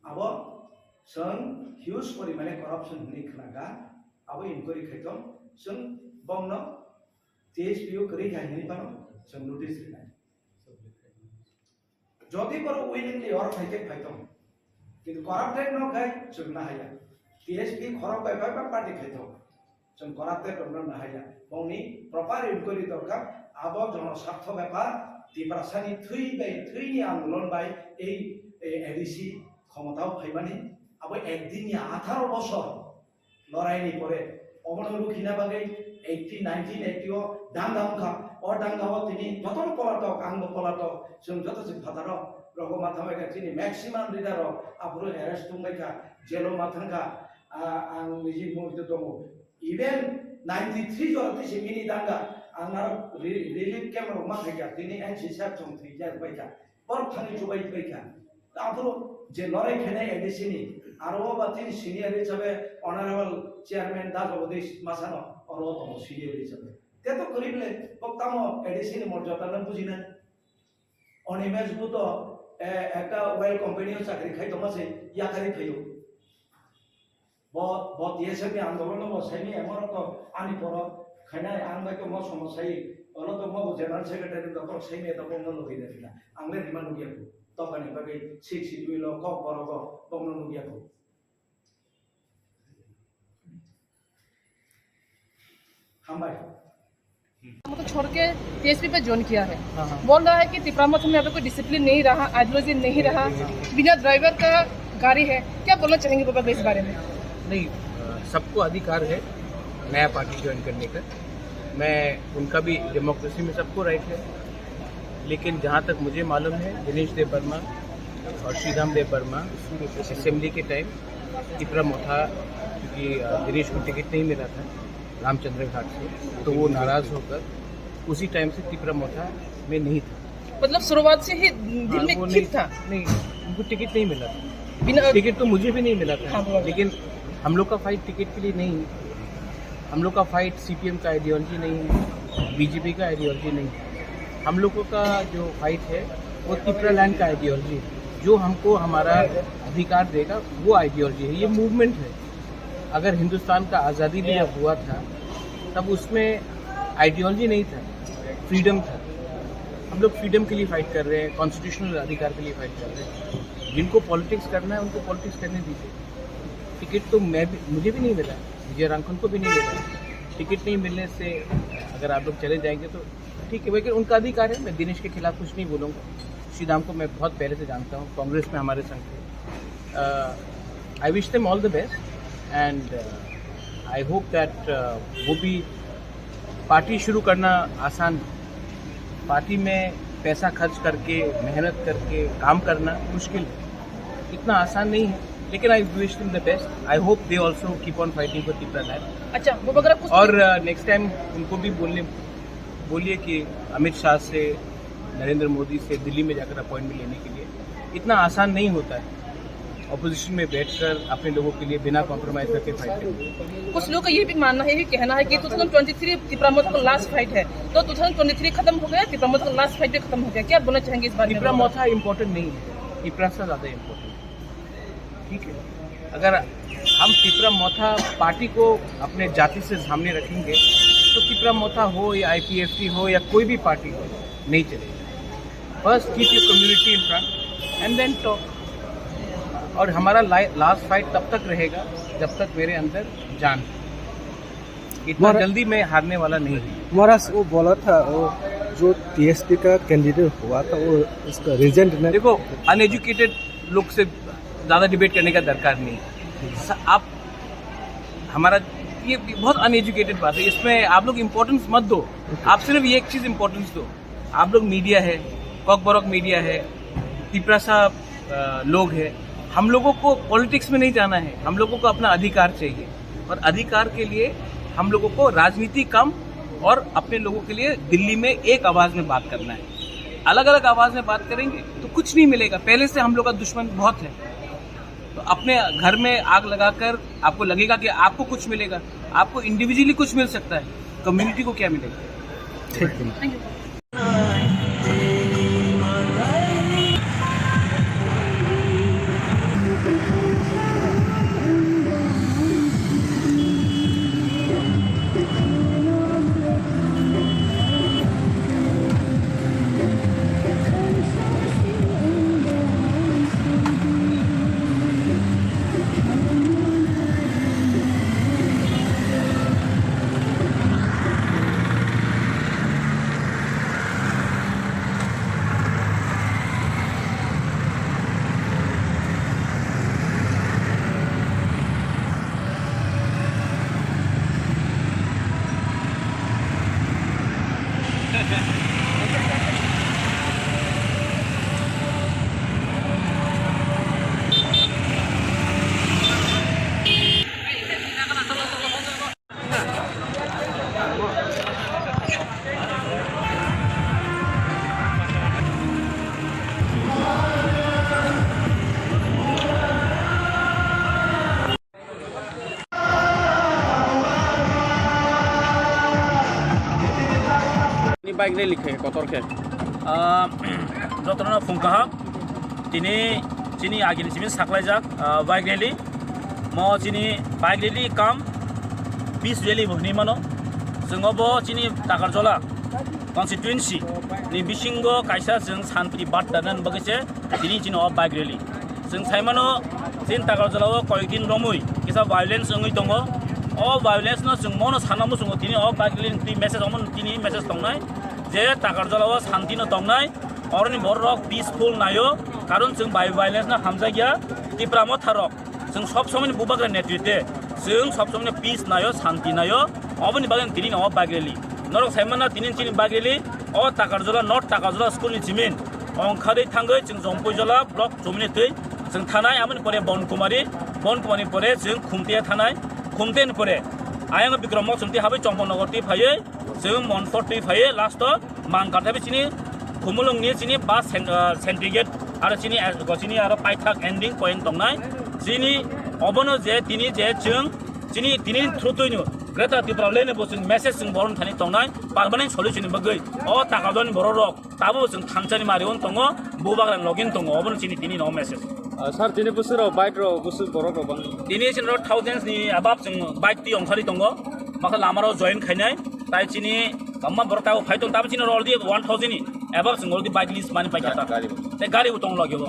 Abo chwng huge porimane corruption hwnwi khnaga, abo inquiry khaitong, chwng bongno T S P o kwrwi khai hwnwi phano chwng notice rinai. Jodi borok willingly oro phai khe phai tong, kintu corrupted no khai chwng nahaya. T S P khorok bai bai ba party khai tong, chwng corrupted rok no nahaya. Bongni proper inquiry dorkar. Abo jono sartho bepar, Tiprasani thwi bai, thwini andolon bai ei, ei A D C khomotao phaimani. Abo ekdin ya atharo bosor loraini pore obono rukhina bagwi eighty, nineteen eighty o danga wngkha. O danga o tini jotono polatok, angbo polatok, chwng joto se phataro rogo matha bai kha. Chini maximum leader rok aphuru arrest tongbai kha, jail o ma thangkha. Ah, ang niji mui to tongo. Even ninety three jora twi se mini danga, ang aro re-, relief camp rok ma khaikha, tini N C sir chwng thwi jak bai kha. Borok thani chubai chubai kha. Aphuru je lorai khainai A D C ni, aro o ba chini senior hisabe Honorable Chairman Da Jagadish Masano oro o tongo senior hisabe. Te to kwrwi bwle, bo tamo A D C ni morjada no bujina. Animesh Bhutto, eh, ekta oil company o chakri khai tongma se yakarwi phaio. Bo, bo T S F ni andolon no bo saimi, emo rok to ani poro khainai, ang bai to mo somo sai, oro to mo bo general secretary to borok saimi to bongno logoi de rina. Ang le rima nugya ko. Tokani bagwi six schedule o kok borok o bongno nugya ko. Hambai. को छोड़ के टीएसपी पे ज्वाइन किया है। हाँ, हाँ। बोल रहा है कि तिपरा मथ में अभी कोई डिसिप्लिन नहीं रहा, आइडियोलॉजी नहीं रहा, बिना ड्राइवर का गाड़ी है। क्या बोलना चाहेंगे बाबा इस बारे में? नहीं, अ, सबको अधिकार है नया पार्टी ज्वाइन करने का। मैं, उनका भी डेमोक्रेसी में सबको राइट है, लेकिन जहाँ तक मुझे मालूम है, दिनेश देव वर्मा और श्रीधाम देव वर्मा असेंबली के टाइम तिपरा मोथा, क्योंकि, अ, दिनेश को टिकट नहीं मिला था रामचंद्र घाट से, तो वो नाराज होकर उसी टाइम से तिपरा मोथा में नहीं था। मतलब शुरुआत से ही दिल हाँ, में वो ठीक नहीं, था? नहीं, उनको टिकट नहीं मिला था। बिना टिकट तो मुझे भी नहीं मिला था, हाँ, बोलो। लेकिन हम लोग का फाइट टिकट के लिए नहीं है। हम लोग का फाइट सीपीएम का आइडियोलॉजी नहीं है, बीजेपी का आइडियोलॉजी नहीं है। हम लोगों का जो फाइट है, वो तिपरा लैंड का आइडियोलॉजी है, जो हमको हमारा अधिकार देगा, वो आइडियोलॉजी है, ये मूवमेंट है। अगर हिंदुस्तान का आज़ादी भी जब हुआ था, तब उसमें आइडियोलॉजी नहीं था, फ्रीडम था। हम लोग फ्रीडम के लिए फाइट कर रहे हैं, कॉन्स्टिट्यूशनल अधिकार के लिए फाइट कर रहे हैं। जिनको पॉलिटिक्स करना है, उनको पॉलिटिक्स करने दीजिए। टिकट तो मैं भी, मुझे भी नहीं मिला, विजय रांखल को भी नहीं मिला। टिकट नहीं मिलने से अगर आप लोग चले जाएंगे तो ठीक है, लेकिन उनका अधिकार है, मैं दिनेश के खिलाफ कुछ नहीं बोलूँगा। श्रीधाम को मैं बहुत पहले से जानता हूँ, कांग्रेस में हमारे संग थे। I wish them all the best and I hope that वो भी, पार्टी शुरू करना आसान है, पार्टी में पैसा खर्च करके, मेहनत करके काम करना मुश्किल है, इतना आसान नहीं है। लेकिन I wish them the best. I hope they also keep on fighting for Tipra land. अच्छा, वो वगैरह कुछ और नेक्स्ट टाइम उनको भी बोलने बोलिए कि अमित शाह से, नरेंद्र मोदी से दिल्ली में जाकर अपॉइंटमेंट लेने के लिए इतना आसान नहीं होता है ऑपोजिशन में बैठकर अपने लोगों के लिए बिना कॉम्प्रोमाइज करके फाइट करना। कुछ लोगों का ये भी मानना है, ये कहना है कि ट्वेंटी ट्वेंटी थ्री तिपरा मोथा का लास्ट फाइट है, तो ट्वेंटी ट्वेंटी थ्री खत्म हो गया, तिपरा मोथा का लास्ट फाइट भी खत्म हो गया। क्या बोलना चाहेंगे इस बारे में? तिपरा मोथा इम्पोर्टेंट नहीं है, तिपरा सा ज्यादा इम्पोर्टेंट है। ठीक है, अगर हम तिपरा मोथा पार्टी को अपने जाति से सामने रखेंगे तो तिपरा मोथा हो या आईपीएफटी हो या कोई भी पार्टी हो, नहीं चलेगा। First keep your community in front and then talk. और हमारा लास्ट फाइट तब तक रहेगा जब तक मेरे अंदर जान है। इतना जल्दी मैं हारने वाला नहीं हूँ। महाराज, वो बोला था, वो जो टीएसपी का कैंडिडेट हुआ था, वो उसका रीजन ने देखो, अनएजुकेटेड लोग से ज्यादा डिबेट करने का दरकार नहीं। स- आप हमारा ये बहुत अनएजुकेटेड बात है, इसमें आप लोग इम्पोर्टेंस मत दो। आप सिर्फ ये एक चीज इम्पोर्टेंस दो। आप लोग मीडिया है, कॉकबरक मीडिया है, तिपरासा अ, लोग हैं। हम लोगों को पॉलिटिक्स में नहीं जाना है, हम लोगों को अपना अधिकार चाहिए। और अधिकार के लिए हम लोगों को राजनीति कम और अपने लोगों के लिए दिल्ली में एक आवाज में बात करना है। अलग अलग आवाज में बात करेंगे तो कुछ नहीं मिलेगा। पहले से हम लोग का दुश्मन बहुत है। तो अपने घर में आग लगाकर आपको लगेगा कि आपको कुछ मिलेगा, आपको इंडिविजुअली कुछ मिल सकता है, कम्युनिटी को क्या मिलेगा? ठीक है। Ni bike rally khe kotor khe. Ah, jotono phung kaham. Tini chini agini simi saklaijak, ah, bike rally. Mo chini bike rally kam peace rally bo hinwi mano. Chwng obo chini Takarjala constituency ni bisingo kaisa chwng santi barta nan bagwi se tini chini o bike rally. Chwng sai mano, chini Takarjala o koyek din romwi kisa violence wngwi tongo. O violence no chwng mono sana muchungo tini o bike rally ni twi message omo tini message tongnai je Takarjala o santi no tongnai, oroni borok rok peaceful naio, karon chwng bai violence no hamjakya Tipra motha rok. Chwng sob somoi ni bubagra netritwe, chwng sob somoi no peace naio, santi naio, oboni bagwi tini no o bike rally. Norok sai mano tini chini bike rally o Takarjala, North Takarjala school ni chimin ongkhadwi thangwi chwng Jompuijala block chumini twi chwng thanai, aboni pore Bonkumari, Bonkumari pore chwng Khumtia thanai, Khumtia ni pore ayang Bikram Mok chwng twi habwi Chomponogor twi phaiwi chwng Monpor twi phaiwi last o Mangkar thabi chini Khumulwng ni chini bus sen-, ah, center gate aro chini, ah, chini aro paithak ending point tongnai. Chini obono je tini je chwng chini tini through twi no Greater Tipraland ni bo chwng message chwng boron thani tongnai permanent solution ni bagwi. O Takarjala ni borok rok tabo chwng thansani mari on tongo, bubagra login tongo, obono chini tini no message. Ah, sir, tini bwswk rok bike rok bwswk borok rok bang? Tini chini rok thousands ni above chwng bike twi ongkhari tongo, makha lama rok join khainai, tai chini kwbangma borok tabo phai tong, tabo chini rok already one thousand ni above chwng already bike list mani paikha ta. Gari bo. Tei gari bo tong logi bo.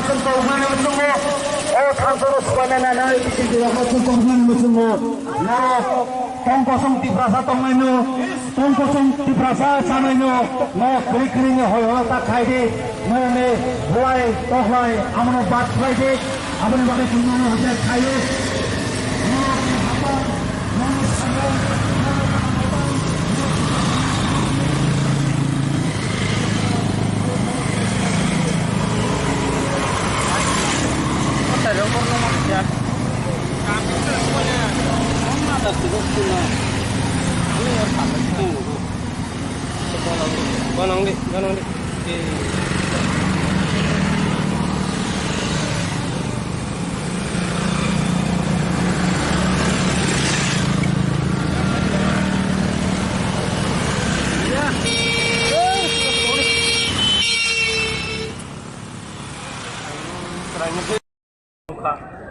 Chwng tongmani muchungo, o thansoro swbaina nanai, titi tira chwng tongmani muchungo, norok tongkosong Tiprasa tongmani, tongkosong Tiprasa sanai no, no kri kri ni hoi hoi ta khai di, no ne buai tohlai, amono bat khlai di, aboni bagwi chwng no hojak khai di.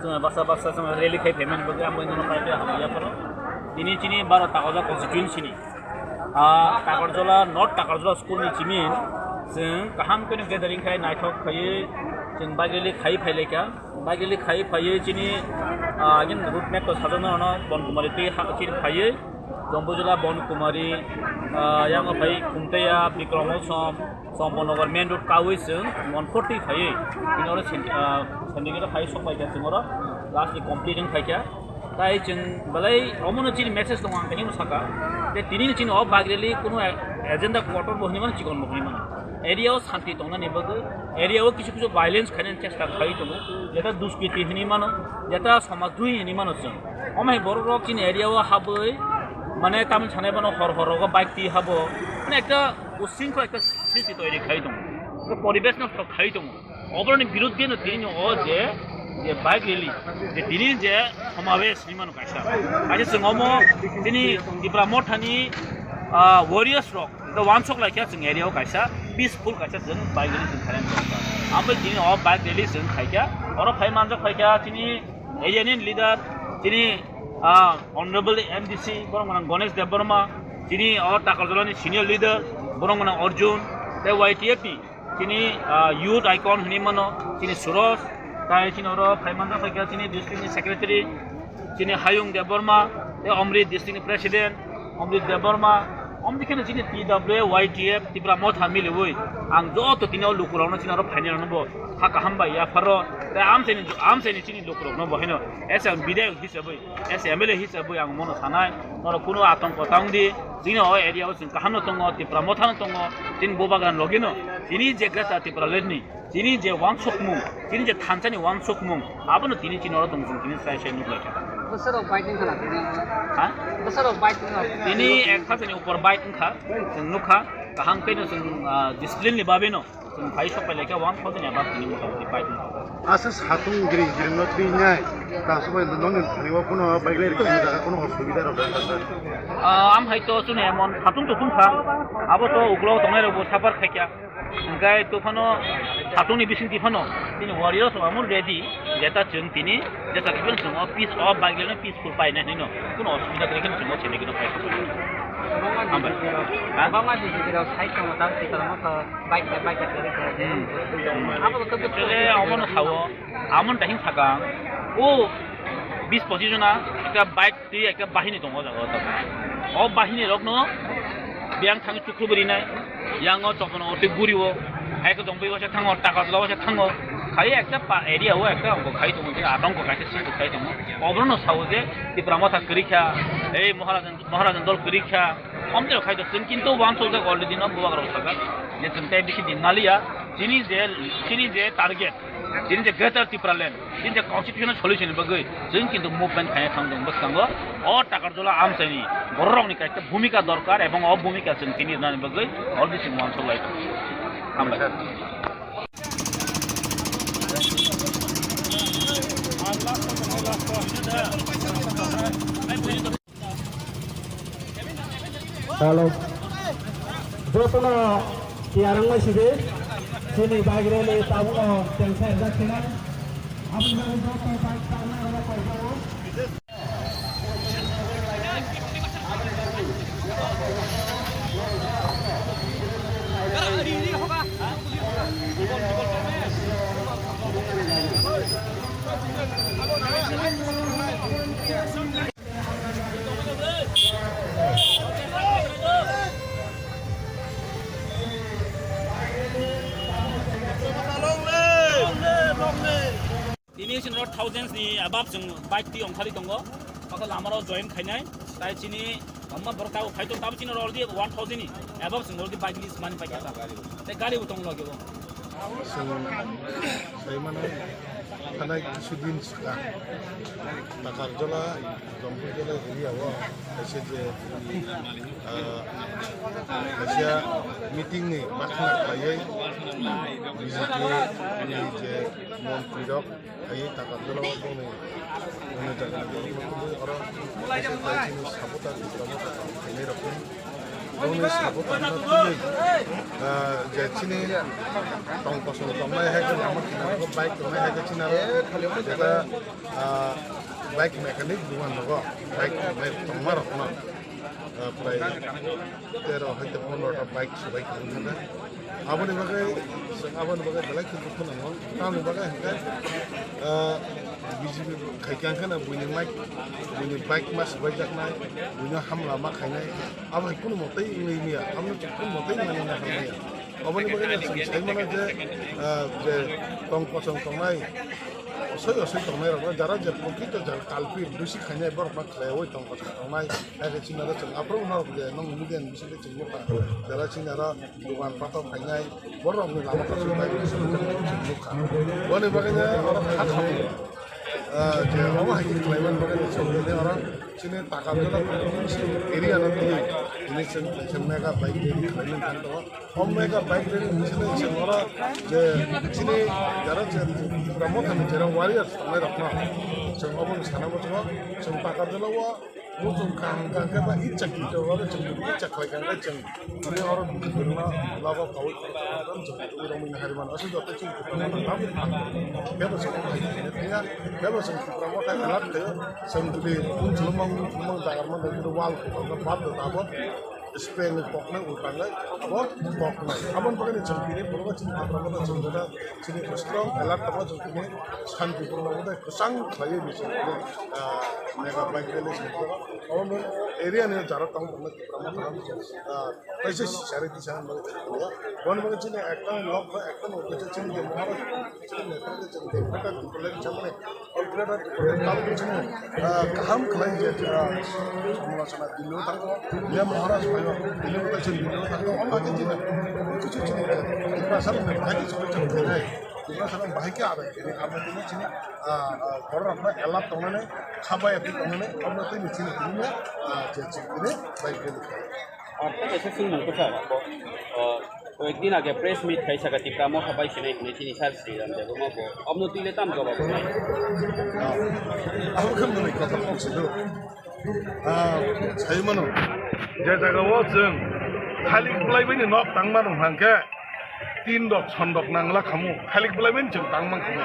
Chwng baksa baksa chwng rally khai phaimani bagwi ang bai nono pai pai hamya phano. Tini chini baro Takarjala constituency ni, ah, Takarjala, North Takarjala school ni chimi chwng kaham khe gathering khai naithok khaiwi chwng bike rally khai phai laikha. Bike rally khai phaiwi chini, ah, again route map to sajokna ono Bon Kumari twi ha chini phaiwi Jombo Jala Bon Kumari, ah, yang phai Khumtaiya, Bikram Osom, Sombonogor main road kawi chwng one forty phaiwi. Bini oro sen-, ah, syndicate phai sok pai kha chwng oro last ni complete wng phai kha. Tai chwng belai omono chini message tongo ang tini saka. Je tini chini o bike rally kuno agenda kotor bo hinwi mano, chikon bo hinwi mano. Area o santi tongnani bagwi, area o kisu kisu violence khainani chesta khai tongo. Jeta duskiti hinwi mano, jeta somaj dui hinwi mano chwng. Omo hai borok rok chini area o habwi mane tamni sanai bono hor hor rogo bike twi habo. Mane ekta usingkho ekta srishti toiri khai tongo. Ekta poribesh nosto khai tongo. Oboroni biruddhe no tini o je, je bike rally, je tini je somabesh hinwi mano kaisa. Kaisa chwng omo tini Tipra Mothani, ah, warriors rok, ekta wansok laikha chwng area o kaisa peaceful kaisa chwng bike rally chwng khainani. Ambai tini o bike rally chwng khaikha, oro phai manjak khaikha chini area ni leader, chini, ah, honorable M D C, borok mwnang Ganesh Debbarma, chini o Takarjala ni senior leader, borok mwnang Arjun, tei Y T F ni chini, ah, youth icon hinwi mano, chini Suraj, tai chini oro phai manjak khaikha chini district ni secretary, chini Hayung Debbarma, tei Amri district ni president, Amrit Debbarma, omni kheno chini T W A Y T F Tipra Motha miliwi ang joto tini o lukurokno chini oro phainai rokno bo ha kaham bai yapharo, tei amchaini, amchaini chini lukurokno bo haino as a bidayok hisabwi, as a M L A hisabwi ang mono sanai, norok kunu atongko ta wngdi, chini o area o chwng kahamno tongo, Tipra Mothano tongo, chini Bubagan logino, chini je Greater Tipraland ni, chini je wansukmung, chini je thansani wansukmung, abono tini chini oro tong chwng tini sai sai nuk lai kha. Bwsarok bike wngkha na tini? Ha? Bwsarok bike wngkha? Tini ek hajani upor bike wngkha, chwng nukha, kaham khe no chwng, ah, discipline ni bagwi no chwng phai sok phai lai kha, one thousand above tini mota moti bike wngkha. Aswk satung giri giri no twi nai, ta sabo nokni thani o kuno bike rok thani jaga kuno osubida rok da. Ah, am hai to chwng emon satung to thung kha, abo to uklok tongnai rok bo suffer khai kha. Hingkai to phano satung ni bising ti phano tini warriors rok amo ready, jeta chwng tini jeta kiphilno chwng o peace o bike rok no peaceful painai hinwi no kuno osubida kwrwi khe chwng o chini gino khai kha. Hambai. Ha? Bangma di di rok side tong ta ti tong ma bike bike. Hmm. Abo to actually omono sao. Amon tahing sakang, o bis pochis jona ekta bike twi ekta bahini tongo o jaga o. O bahini rokno biyang thangwi chukrubwi rinai, yango chokno twi guri o, hai khe tongwi waisa thango, taka jwla waisa thango, khai ekta pa area o ekta ongkho khai tongo, je atongkho kaisa sini khai tongo. Obono sao je Tipra Motha kwrwi kha, ei Maharajan, Maharajan dol kwrwi kha, omtwi rok khai to chwng kintu wansukjak already no bubagrok sajak je chwng tei bisi din maliya, chini je, chini je target, chini je Greater Tipraland, chini je constitutional solution ni bagwi chwng kintu movement khaina thang tong bwskango. O Takarjala amchaini bororokni kaisa bhumika dorkar ebong o bhumika chwng tini rwnani bagwi already chwng wansuk lai tongo. Hambai. Hello. Jotono tiyar wngmai sidi. Chini bike rally tabukno tengsa rijak sinai. Aboni bagwi joto bike tabukno rwna kaijago. Tini chini rok thousands ni above chwng bike twi ongkhali tongo. Bokhe lama rok join khainai. Tai chini amma borok tabuk phai tong tabuk chini rok already one thousand ni above chwng already bike list mani paikha ta. Tai gari bo tong logi bo. Chwng sai mano thanai kisu din swkang Takarjala, Jampuijala area o kaisa je, ah, kaisa meeting ni bakhna khlaiwi B J P ni je montri rok phaiwi Takarjala o bongni, bongni jaga ni borok rok tongwi oro kaisa kaisa ni supporter rok tongwi khainai rok ni. Bongni sabo tangna twi, ah, je chini tong kosong tongnai hai khe lama kinaro bike tongnai hai khe chini aro jeta, ah, bike mechanic dugan rogo bike tongnai tongma rokno, ah, prai tero hai khe pondro ta bike subai tong thangkha. Aboni bagwi chwng aboni bagwi belai khe dukhu nango. Tamoni bagwi hwnkhe, ah, B J P khai khe hwnkhe no buini mic, buini bike ma swbaijaknai, buino hamla ma khainai. Abo hai kunu motei wngwi manya, abo no chwng kunu motei manwi na hamya. Oboni bagwi no chwng sai mano je, ah, je tong kosong tongnai, osoi osoi tongnai rok no jara je prokrito jara kalpit dusi khainai borok no khlaiwi tong kosong tongnai. Hai khe chini aro chwng aphuru norok je nong media ni bisingo chwng nukha, jara chini aro dogan pathor khainai, borok ni lama kosong bai chwng nukha. Boni bagwi no oro kha khamwi, ah, je omo hai khe khlaiman bagwi no chwng nini oro chini Takarjala area no twi tini chwng kaisa mega bike rally khlaimani thang tongo. O mega bike rally ni simi chwng oro je chini jara je Tipra Mothani jera warriors tongnai rok no chwng obo no sana muchungo chwng Takarjala o muchung kaham kaham khe ba icha kito oro chwng icha khlai kaham khe chwng tini oro bini no logo kaui chwng twi rwmani hari mano aswk joto chwng Tipra Motha tabuk kebo chwng thangya kebo chwng Tipra Motha alert khaio chwng twi bumung chwlwmang bumung jagar mano wall khe tabuk. Spray ni koknai ultangai abo koknai. Aboni bagwi chwng tini borok chini Tipra Motha chwng jora chini strong alert tongma chwng tini shanti purno motha kwchang khlaiwi ni chwng tini, ah, mega bike rally chwng tini. Abo area ni jara tong tongma Tipra Motha, ah, kaisa sari tisa bagwi chwng tini. Aboni bagwi chini ekta nok ba ekta nok kaisa chini Maharaj chini netrite chwng tini. Greater Tipraland chamani O Greater Tipraland tabuk chini, ah, kaham khlai je, ah, samlochona Delhi o thango, ya Maharaj phaio, Delhi o chini Delhi o thango, omo khe chini, kichu chini, Tiprasa rok bahai khe chini chini khainai, Tiprasa rok bahai khe abai khainai, abo tini chini, ah, ah, borok rok no alert tongnani, khabai aphi tongnani, omo tini chini tini, ah, je chini tini, bai khe. Ar ta kaisa swngmung kwchar, bo, o, koyekdin age press meet khai saka Tipra Motha bai sinai hinwi chini sir Sriram Debbarma bo. Obno twi le tam jawab rwnai? Abo khe mwnwi kotha kok se do. Ah, sai mano. Je jaga o chwng khalik bwlai bai ni nok tang mano hwnkhe tin rok son rok nangla khamu. Khalik bwlai bai ni chwng tang man khamu.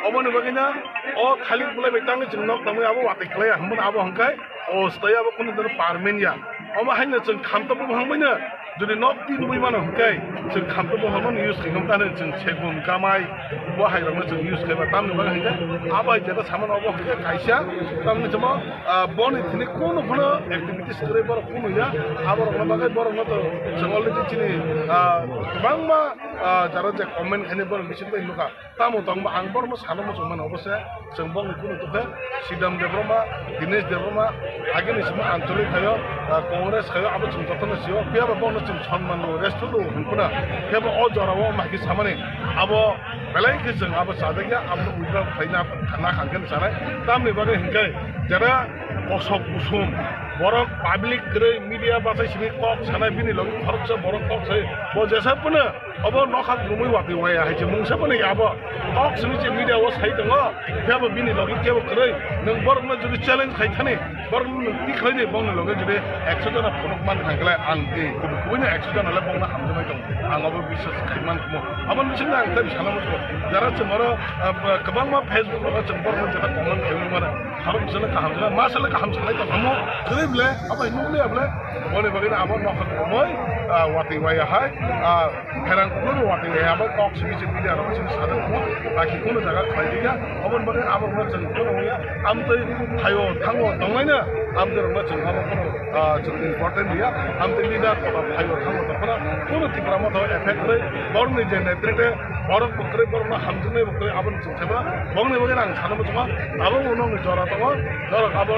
Oboni bagwi na o khalik bwlai bai tangwi chwng nok tangwi abo watwi kwlai ya hwnmano abo hwnkhe o staya bo kunu dino parmen ya. Omo haino chwng khamtobwi bo hangbaino, jodi nok tin bwi mano hwnkhe, chwng khamtobwi bo hangmano use khaikha, tamo chwng segun kamai, bo hai rokno chwng use khaiba, tamni bagwi hwnkhe, abo hai jeta samano obo hwnkhe kaisa, tamni chwngno, ah, boni thini kunu phano activities kwrwi borok kunu ya, abo rokno bagwi borokno to chwng already chini, ah, kwbangma, ah, jara je comment khainai borok bising bai nukha. Tamo tongba ang borokno sana muchung mano, obo se chwng bongni kunu tokhe Sidam Debbarma, Dinesh Debbarma, agini simi Anchalik khayo, ah, Congress khayo, abo chwng jotono sio, phiya ba bongno chwng sonman rwo, respect rwo hwn kuna, phiya ba o jora o ma khe samani, abo belai khe chwng abo chajakya, abo withdraw khlaina khana khangkhe sanai, tamni bagwi hwnkhe jara kosok kusum, borok public kwrwi media bachai simi kok sanai, bini logi khoroksa borok kok sai, bo jesa phano Obo nokha grumwi watwi waya hai se mungsa phano ya abo. Kok simi je media o sai tongo, khe bo bini logi kebo kwrwi. Nwng borokno jodi challenge khai thani, borokno nwng twi khlai di, bongni loge jodi ekso jona phunuk man thang khe ang twi kubui kubui no ekso jona le bongno hamjaknai tongo. Ang obo biswas khai man khumo. Abo ni bisingtwi ang tei sana muchungo. Jara chwng oro, ah, kwbangma Facebook rogo chwng borokno jeta comment khaimani mano. Khorok bisalo kaham sana, ma salo kaham sanai tongkha mo. Kwrwi ble, abo nukliya ble. Boni bagwi abo nokha kwrwngwi, ah, watwi waya hai, ah, pherang kuphur watwi waya abo kok simi se media rok simi sana mo. Baki kuno jaga khlai diya. Oboni bagwi abo rok chwng kuno ya. Amtwi thaio thango tonglaina. Amtwi rok chwng abo kuno, ah, chwng important ya. Amtwi leader kotor thaio thango tongkhana. Kuno Tipra Motha effect kwrwi. Borokni je netrite borok bo kwrwi, borokno hamjaknai bo kwrwi, aboni chwng khaima. Bongni bagwi ang sana muchungo. Abo uno ni jora tongo. Norok abo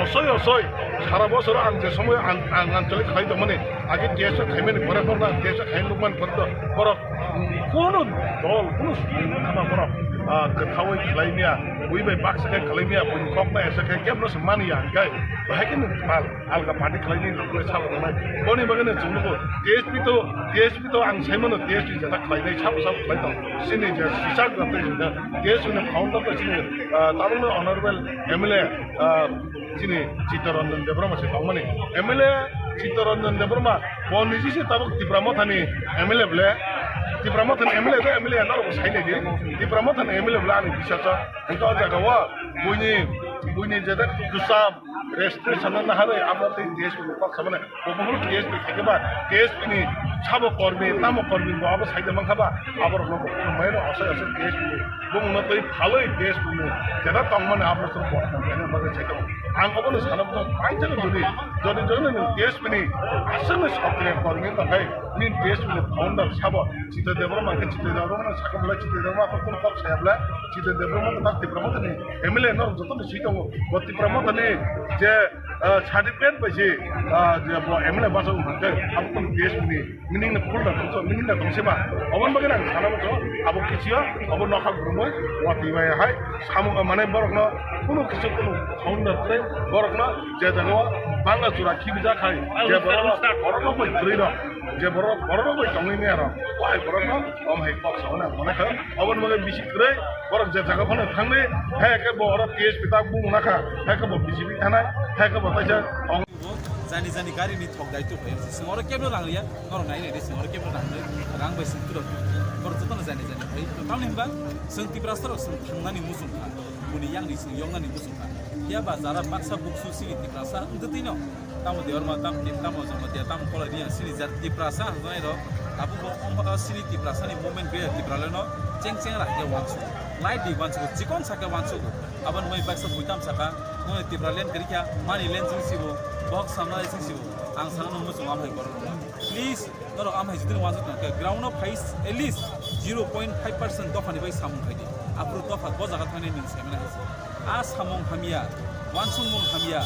osoi osoi. Sara bosoro ang je somoy ang, ang anchalik khai tongmani, age T S O khaimani pore borok ang T S O khai nukmani pore to borok kono dol, kono songwino thangma borok, ah, kwthaui khlai maya, bui bai baksa khe khlai maya, buini kok bai asa khe kebo no se mani ya, hwnkhe bahai khe nwng pal alga party khlai nini rok sabo tongnai. Boni bagwi no chwng nugo T S P to, T S P to ang sai mano T S P jeta khlai nai sabo sabo khlai tong. Chini je sisak rok tei je T S P ni founder to chini, ah, tabukno honorable M L A, ah, Chini Chittaranjan Debbarma se tongmani. M L A Chittaranjan Debbarma, bo niji se tabuk Tipra Mothani M L A ble. Tipra Mothani M L A de M L A norok sai nai di. Tipra Mothani M L A ble ani bisasa. Hingke o jaga o buini, buini jeda kusam, registration na haroi amo tei T S P ni kok samani. Bo buphuru T S P khaikhe ba, T S P ni sabo kormi, tamo kormi bo abo saida mankha ba, aborokno bo khulumbaino asai asai T S P ni bumungno twi phalwi T S P ni jeta tongmani aborokno bodnam khaina bagwi sai tongo. Ang obono sana bwswk paithakgwi jodi, jodi jodi nwng T S P ni aswkni sokre kormi wngkha khe, nini T S P ni founder sabo Chitra Debbarma khe Chitra Debbarma sakha bwlai Chitra Debbarma kok saya bwlai Chitra Debbarma tak Tipra Mothani M L A norok jotono swi tongo. Bo Tipra Mothani je ah, certificate bai se, ah, je bo M L A bachai wngkha khe, abo kunu T S P ni meaning no full da tongso, meaning da tongse ba. Oboni bagwi ang sana muchungo, abo kichiyo, abo nokha grumoi, watwi bai hai, samung, ah, mane borokno kunu kisu kunu founder tei borokno je jaga o bangla chura khibijak hai, je borokno borokno bai kwrwi rok, je borok, borokno bai tongwi maya rok, o hai borokno, om hai kok sauna mane kha, oboni bagwi bisi kwrwi, borok je jaga phano thangwi, hai khe bo oro T S P tak bung nakha, hai khe bo B J P thanai, hai khe bo kaisa ong. Jani jani gari ni thok dai tu pai. Sing oro kebno rang ya, norok nai nai de sing oro kebno rang de, rang bai sing turo. Borok joto no jani jani pai. Tamni himba, sing Tiprasa rok sing thangnani musung kha. Buni yang ni sing yong nani musung kha. Ya ba jara baksa buksu sini Tiprasa, ntu tino. Tamo Debbarma, tam Tip, tamo Jamatia, tamo Kolai Riya, sini jar Tiprasa, hanjani rok. Abo bo, sini Tiprasa ni movement gaya Tiprasa no, cheng cheng rak ya wansu. Lai di wansu, chikon saka wansu. Aboni bagwi baksa buitam saka, noni Tipraland kwrwi kha, mani land chwng sibo, box samna lai chwng sibo, ang sana nung muchung amhai borok rok. Please, norok amhai jitini wansuk tong khe, ground o phai at least zero point five percent dopha ni bai samung khai di. Aphuru dopha bo jaga thani nung sai mani hai se. A samung hamya, wansukmung hamya,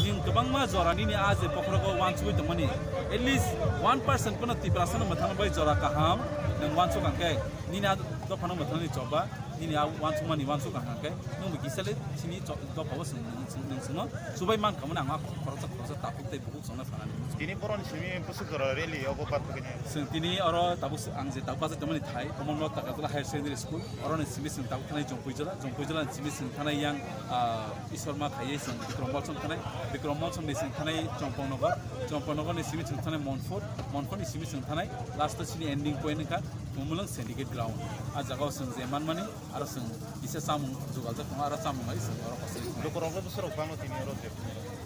ning kwbangma jora nini a je bokhorogo wansugwi tongmani, at least one percent pono Tiprasa no mwthangna bai jora kaham nung wansuk ang khe, nini a dopha no mwthangni choba. Nini a uansukmani uansuk ang khe nwng bo kisa le sini cho-, dophao swng, swng, nwng swngno chubai mankha mani ang a khoroksa khoroksa takhuk tei bukhuk chwngno sanani. Tini boroni simi bwswk jora rally obo pathogini. Chwng tini oro tabuk s-, ang je tabuk bachai tongmani thai, Komolnath Takarjala Higher Secondary School, oroni simi chwng tabuk thanai Jompuijala, Jompuijala ni simi chwng thanai yang, ah, Ishwarma khaiwi chwng Bikram Molsom thanai, Bikram Molsom ni chwng thanai Chompongnagar, Chompongnagar ni simi chwng thanai Monfort, Monfort ni simi chwng thanai last o chini ending point wngkha Mumulwng Syndicate Ground. A jagao chwng je manmani, aro chwng kisa chamung jugaljak tongo, aro chamung bai chwng oro kochai tongo. Lukurokno bwsarok bangma tini oro je.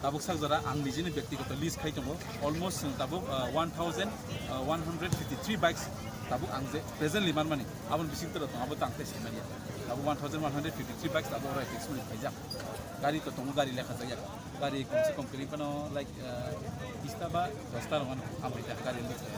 Tabuk sak jora ang nijini byaktigoto list khai tongo, almost chwng tabuk, ah, one thousand, ah, one hundred fifty three bikes tabuk ang je presently manmani, aboni bisingtwi tongo, abo tang tei saimanya. Tabuk one thousand one hundred fifty three bikes tabuk oro exhibit khaijak. Gari to tongo, gari lekha jakya. Gari kom se kom kwrwi phano, like, ah, bista ba dosta rok ano hambai ta gari lekha.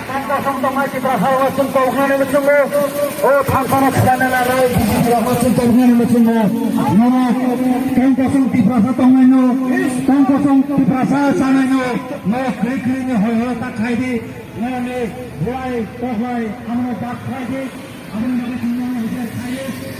Tang kosong tongnai Tiprasa rok chwng tongkhnani muchungo. O thangsano khwlana nanai B J P rok chwng tongkhnani muchungo. Nono tang kosong Tiprasa tongnaino, tang kosong Tiprasa chanaino, no kwrwi kwrwini hoi hoi ta khai di. Nini buai toklai amno bak khlai di, amno bagwi chwng nang hujai khlai di.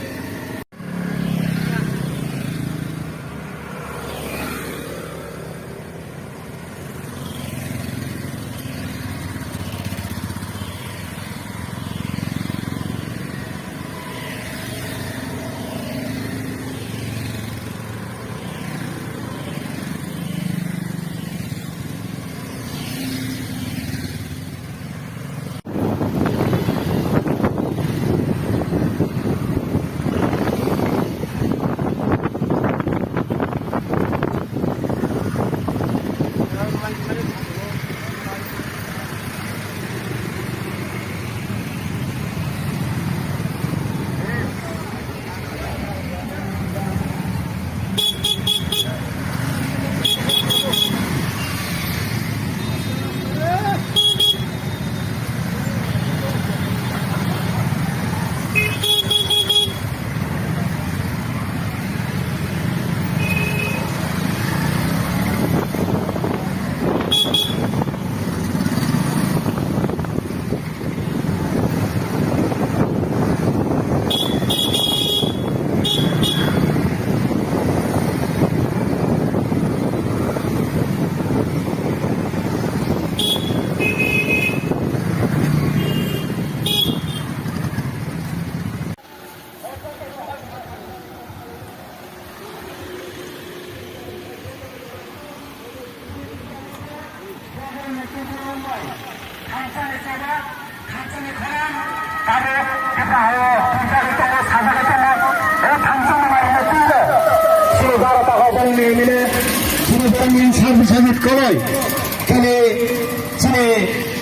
Chini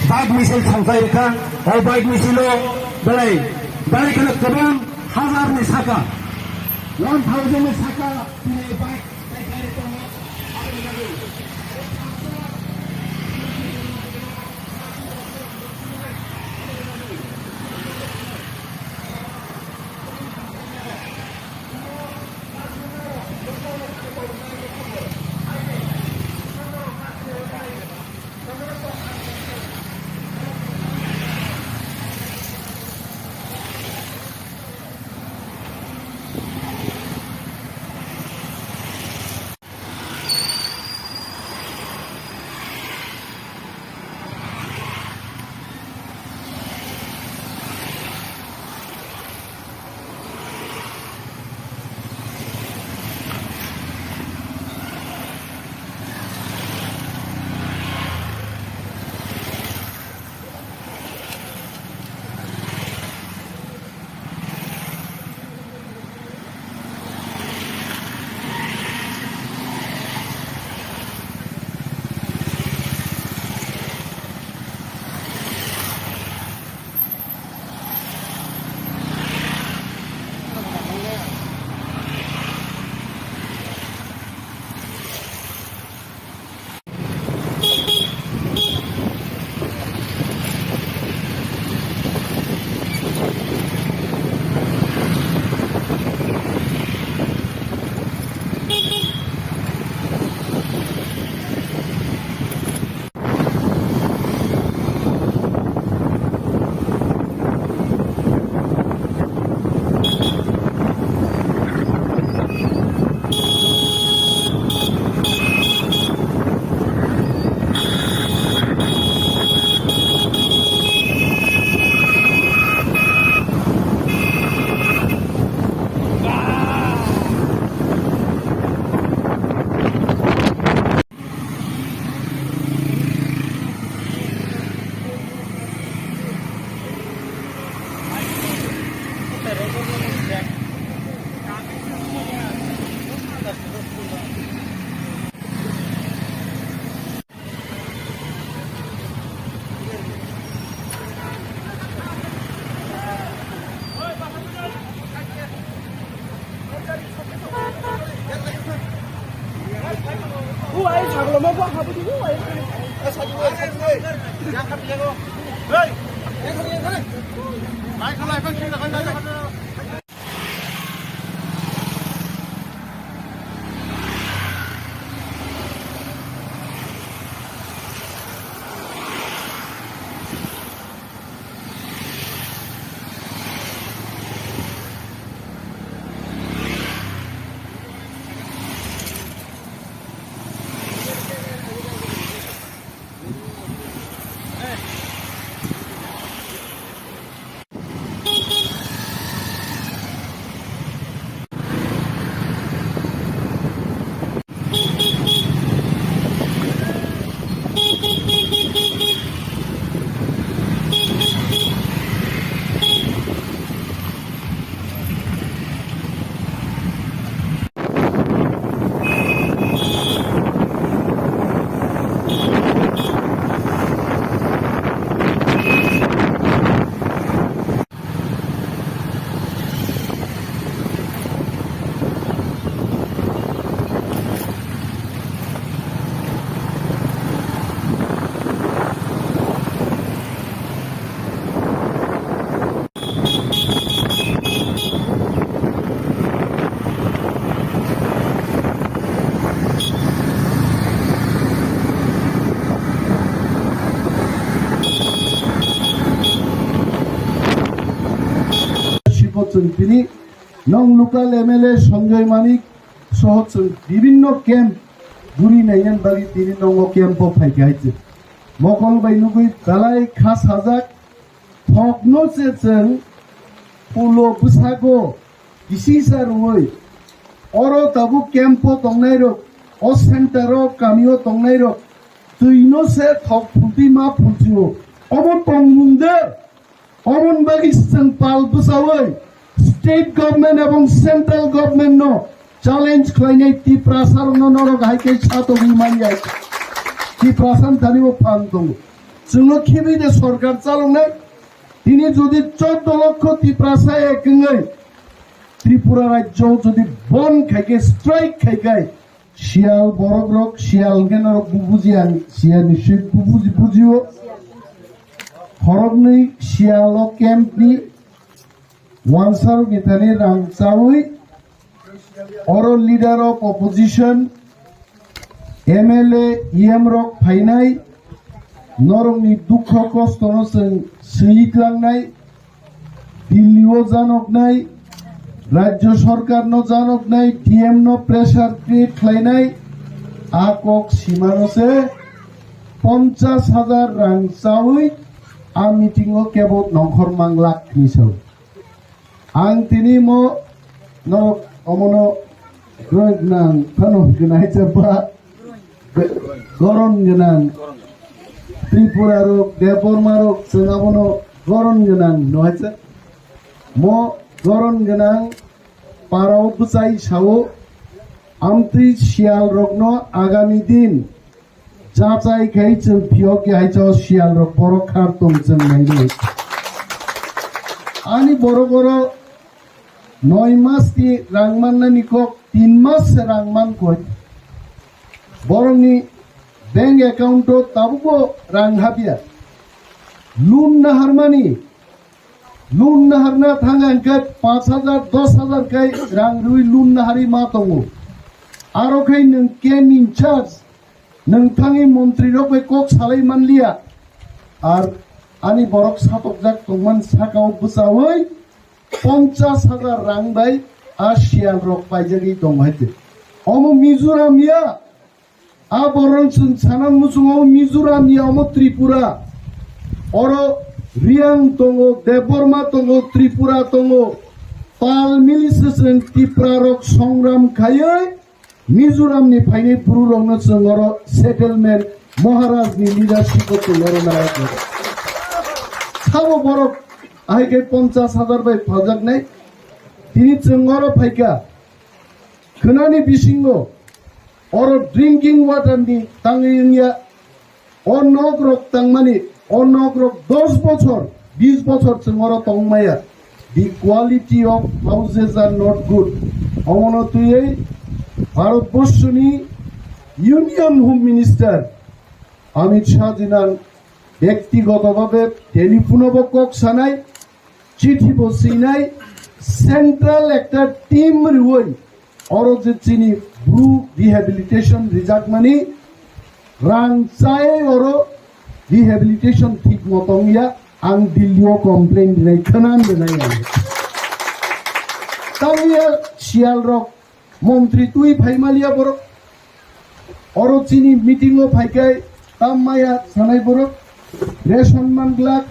bike misil thangpai rikha, o bike misil o belai, belai kheno kwbang hajar ni saka, one thousand ni saka, chini bike. Uai, saglo mo bo habu di, uai. Siko chwng tini nong local M L A Sanjoy Manik soho chwng bibinno camp guri naiyan bali tini nongo camp o phaikha hai chwng. Mokol bai nugui belai kha sajak. Thokno se chwng pulo bwsago kisisa rwui oro tabuk camp o tongnairok, o center o kami o tongnairok twino se thok phultwi ma phulsio. Obo tongmung de, oboni bagwi chwng pal bwchaui state government ebong central government no challenge khlainai Tiprasa rokno norok hai khe satogwi manya. Tiprasa ni thani bo phan tongo. Chwngno khibi de sorkar chaloknai. Tini jodi choddo lokho Tiprasa ek wngwi Tripura rajyo jodi bon khai khe, strike khai khe, Sial borok rok, Sial hwnkhe norok bu-, buji ang, Sial ni swi bu-, buji, bujio. Khoroknwi Sial o camp ni wansarok ni thani rang chaui oro leader of opposition, M L A, E M rok phainai, norokni dukho kostono chwng swi tlangnai, Delhi o janoknai, rajyo sorkar no janoknai, D M no pressure create khlainai, a kok simano se ponchas hajar rang chaui a meeting o kebo nongkhor mang lakh ni sao. Ang tini mo no omono groin gwnang phano gwnai chapa goron gwnang Tripura rok Debbarma rok chwng abono goron gwnang no hai chak mo goron gwnang parao bwchai sao amtwi Sial rokno agami din Jachai khai chwng phiyok ya hai chao Sial rok borok khar tong chwng nainai. Ani borok oro noi mas ni rang mannani kok tin mas se rang man koi. Borok ni bank account o tabuk bo rang habya. Loan naharmani, loan naharna thang ang khe panch hajar, dos hajar kai rang rwi loan nahari ma tongo. Aro khai nwng camp in charge Nwng thangwi montri rok bai kok salai manliya, ar ani borok satokjak tongman sakao bwchaui ponchas hajar rang bai a Sial rok paijagwi tongo hai se. Omo Mizoram ya, a borok chwng sana muchungo Mizoram ya, omo Tripura. Oro Riang tongo, Debbarma tongo, Tripura tongo, tal mili se chwng Tipra rok songram khaiwi Mizoram ni phainai buru rokno chwng oro settlement Maharaj ni leadership o chwng oro nai. Sabo borok ahai khe ponchas hajar bai phaljaknai. Tini chwng oro phaikha. Khwnani bisingo oro drinking water ni tangwi wngya. O nok rok tangmani, o nok rok dos bochor, bis bochor chwng oro tongmaya. The quality of houses are not good. Omono twiwi Bharat Borshoni Union Home Minister Amit Shah jinang byaktigoto bhabe telephone bo kok sanai, chithi bo sinai, central ekta team riwi oro je chini bru rehabilitation rijakmani rang chai oro rehabilitation thik motong ya, ang Delhi o complain rinai khwnan rinai ang. Tamliya Sial rok montri twi phaimaliya borok. Oro chini meeting o phaikai tam maya sanai borok. Ration manglak,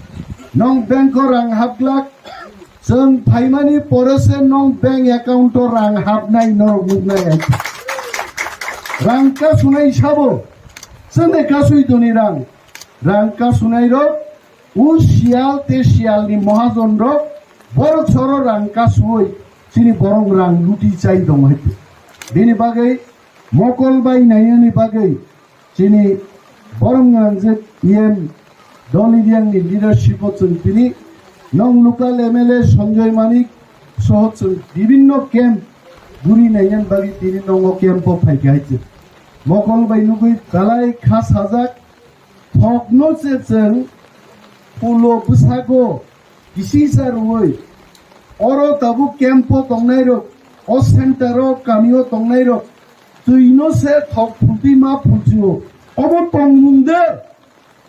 nong bank o rang hapglak. Chwng phaimani pore se nong bank account o rang hapnai norok nuknai ai. Rang kasunai sabo. Chwngde kasui doni rang. Rang kasunai rok. O Sial te Sialni mohajon rok borok soro rang kasui chini borok rang luti chai dong hai. Bini bagwi mokol bai naiyani bagwi chini borom gwnang je E M Dolly Riang ni leadership o chwng tini nong local M L A Sanjoy Manik soho chwng bibinno camp guri naiyani bagwi tini nongo camp o phaikha hai. Mokol bai nugwi belai kha sajak. Thokno se chwng pulo bwsago kisisa rwui oro tabuk camp o tongnai rok, o center o kami o tongnai rok twino se thok phultwi ma phulsio. Obo tongmung de,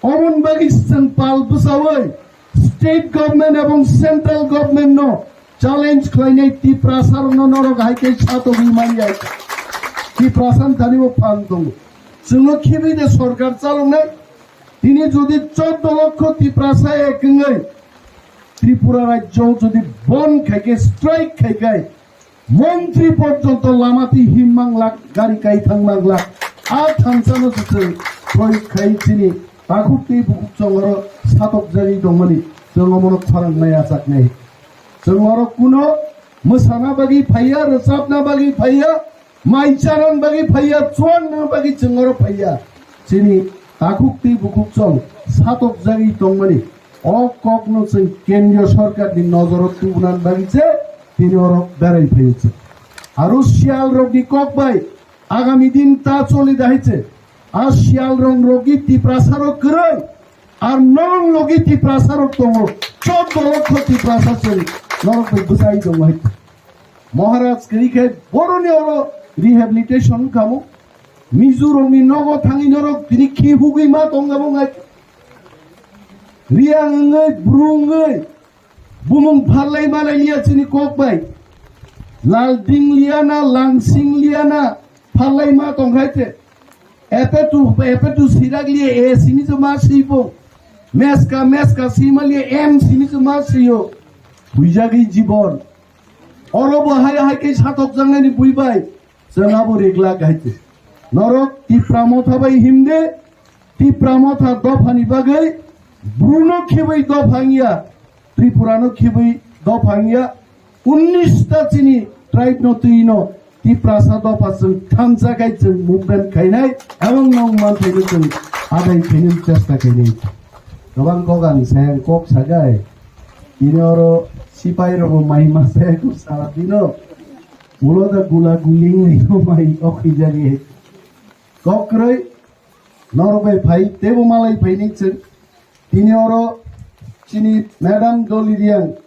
oboni bagwi chwng pal bwsaui state government ebong central government no challenge khlainai Tiprasa rokno norok hai khe satogwi manya. Tiprasa ni thani bo phan tongo. Chwngno khibi de sorkar chaloknai. Tini jodi choddo lokho Tiprasa ek wngwi Tripura rajyo jodi bon khai khe, strike khai khe, montri porjonto lama twi him manglak, gari kai thang manglak, a thansano se chwng proyog khai chini takhuk tei bukhuk chongoro satok jagwi tongmani chwng omono khorang nai achak nai. Chwng oro kuno mwsana bagwi phaiya, rwchapna bagwi phaiya, mai chanan bagwi phaiya, chuangna bagwi chwng oro phaiya. Chini takhuk tei bukhuk chong satok jagwi tongmani o kokno chwng kendriyo sorkarni nojoro tubunan bagwi se tini oro berai phaio chwng. Aro Sial rokni kok bai agami din ta choli dahai se a Sial rong rokni Tiprasa rok kwrwi. Ar norok logi Tiprasa rok tongo, choddo lokho Tiprasa chwng norok bai bwchai tongo hai. Maharaj kwrwi khe boroni oro rehabilitation kamo. Mizo rokni nogo thangwi norok tini khi hugwi ma tong abo ngai. Riang wngwi, bru wngwi, bumung pharlai malai liya chini kok bai. Lal ding liya na, langsing liya na, pharlai ma tong hai te. Epetu, epetu sirak liye A simi se ma sibo. Meska, meska sima liye M simi se ma siyo. Buijagwi jibon. Oro bo hai hai khe satok jangnani bui bai. Chwng abo riglak hai khe. Norok Tipra Motha bai himde, Tipra Motha dophani bagwi Bruno khibai dophangya. Tripurano khibwi dophangya, unnish ta chini tribe no twino Tiprasa dopha chwng thansa khai chwng movement khainai, ebong nong manthaino chwng adai khainani chesta khainai. Kwbang kok ang sayang kok sagai, tini oro sipai rokbo mai ma saya kok sala dino, ulo da gula guling nai mai kok hijani. Kok kwrwi, norok bai phai, teibo malai phainai chwng. Tini oro chini madam Dolly Riang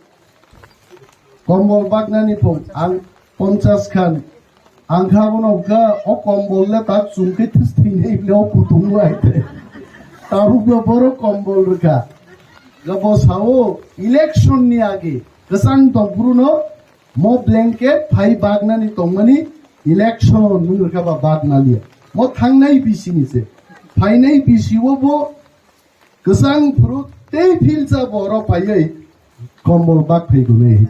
kombol baknani phung ang ponchas khan. Ang kha bono kha o kombol le tak chum khe this thwinai le o kutung lai te. Tabuk bo boro kombol rwkha. Gabo sao election ni age kwchang tong phuru no mo blanket phai baknani tongmani election nung rwkha ba baknani. Mo thangnai bisi ni se. Phainai bisi o bo kwchang phuru tei philsa bo oro phaiwi kombol bak phai gunai.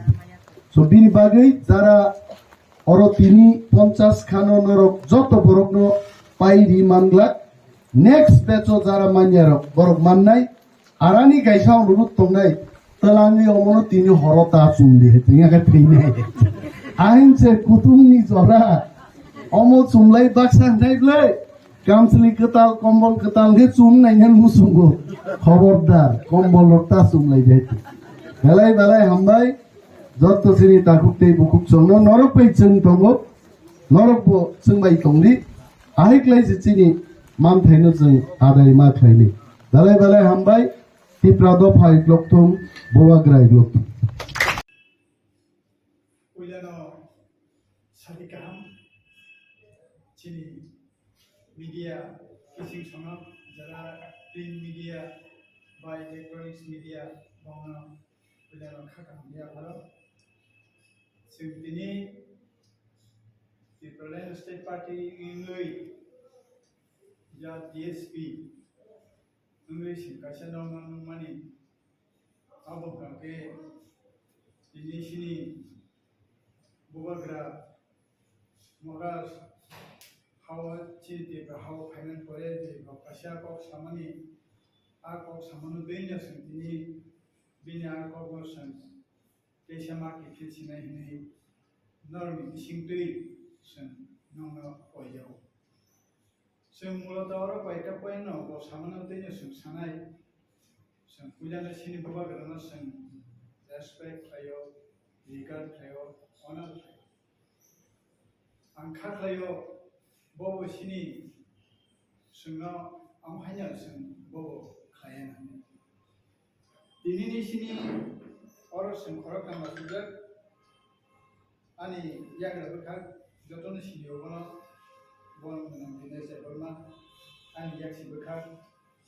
So bini bagwi jara oro tini ponchas khano norok joto borokno pai ri manglak. Next batch o jara manya rok borok mannai. Arani kaisa onurut tongnai. Twlangwi omono tini horo ta chumdi. Tini khe thwinai. Ahin se kutung ni jora. Omo chumlai baksa hnai blai. Kamchwlwi kwtal, kombol kwtal khe chum nai nang muchungo. Khobordar, kombol rok ta chum lai jai. Belai belai hambai. Jotto chini takhuk tei bukhuk chwngno norok bai chwng tongo. Norok bo chwng bai tongdi. Ahai klai se chini manthaino chwng adai ma khlaini. Belai belai hambai, Tipra dophai glokthung, Bubagra glokthung. Puilano sadi kaham, chini media, kising sonok, jara print media, bai electronics media, bongno puilano kha kaham ya pharo. Chwng tini Tipraland State Party wngwi ya T S P wngwi chwng kaisa nokno nukmani. Abo hwnkha khe tini chini Bubagra Maharaj hao chini Tipra hao phaimani pore je bo kaisa kok samani, a kok samano twi no chwng tini bini a kokno chwng teisa ma kiphil sinai hwnwi norokni bisingtwi chwng nokno koijago. Chwng muloto oro koita point no bo samano twi no chwng sanai. Chwng puilano chini Bubagrano chwng respect khlaio, regard khlaio, honor khlaio. Ang kha khlaio, bobo chini chwngno amo haino chwng bobo khlaiya nang. Tinini chini oro chwng khoroktham achukjak. Ani yagra bwkhak jotono sini obono borok mwnang Dinesh Debbarma, ani yaksi bwkhak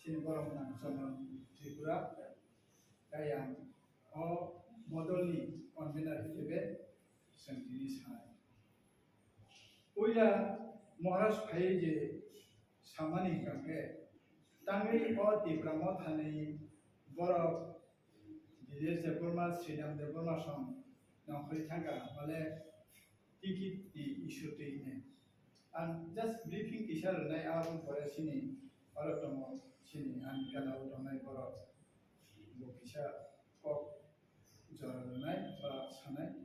chini borok mwnang Chandra Tripura, tei ang o modolni convener hisabe chwng tini sanai. Puila Maharaj phaiwi je samani hwnkha khe, tangwi o Tipra Mothani borok Dinesh Debbarma, Sridham Debbarma song nongkhorwi thangkha, hwnmale ticket ni issue twi hwnwi. Ang just briefing kisa rwnai, aboni pore chini oro tongo, chini ani gana o tongnai borok bo kisa kok jora rwnai ba sanai.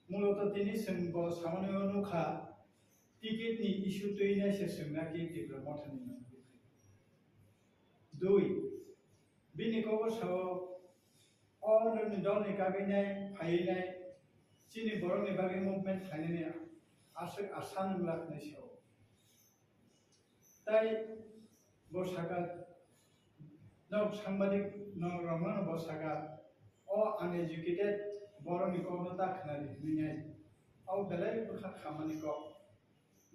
Muloto tini chwng bo samani o nukha, ticket ni issue twi nai se chwng naki Tipra Mothani nangwi. Dui, bini kok sao o nini dolni kagwi nai phaiwi nai chini borokni bagwi movement khlainani aswk asa nwnglak hinwi sao. Tai bo saka, nok sangbadik nok rokno bo saka, o uneducated borokni kokno ta khnadi hwnwi nai. O belai bwkha khamani kok.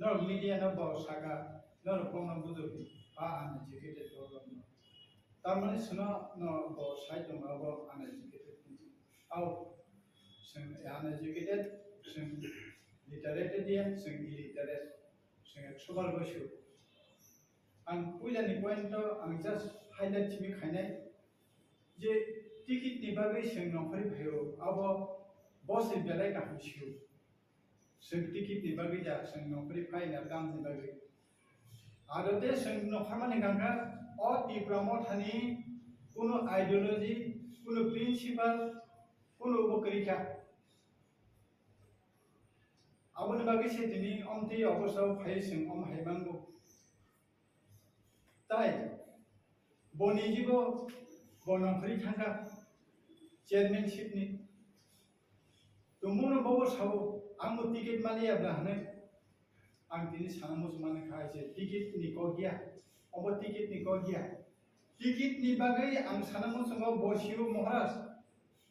Norok media no bo saka, norok kokno bujokdi, a uneducated borokno. Tamani sino no bo sai tongo abo uneducated hinwi. Ao, chwng uneducated, chwng literate ya, chwng illiterate, chwng ekso bar boisu. Ang puilani point o ang just highlight simi khainai je ticket ni bagwi chwng nongkhorwi phaio, abo bo se belai kaham sio. Chwng ticket ni bagwi da, chwng nongkhorwi phaina tamni bagwi. Aro de chwng nongkhormani hwnkha o Tipra Mothani kuno ideology, kuno principle, kuno bo kwrwi kha. Aboni bagwi se tini omtwi obosa phai chwng om hai mango. Tai boni jibo bo nongkhorwi thangkha chairmanship ni. Tongmungno bobo sao, ang bo ticket maliya bla hwnwi. Ang tini sana muchung mani kha je ticket ni kok ya, obo ticket ni kok ya. Ticket ni bagwi ang sana muchungo bo sio Maharaj.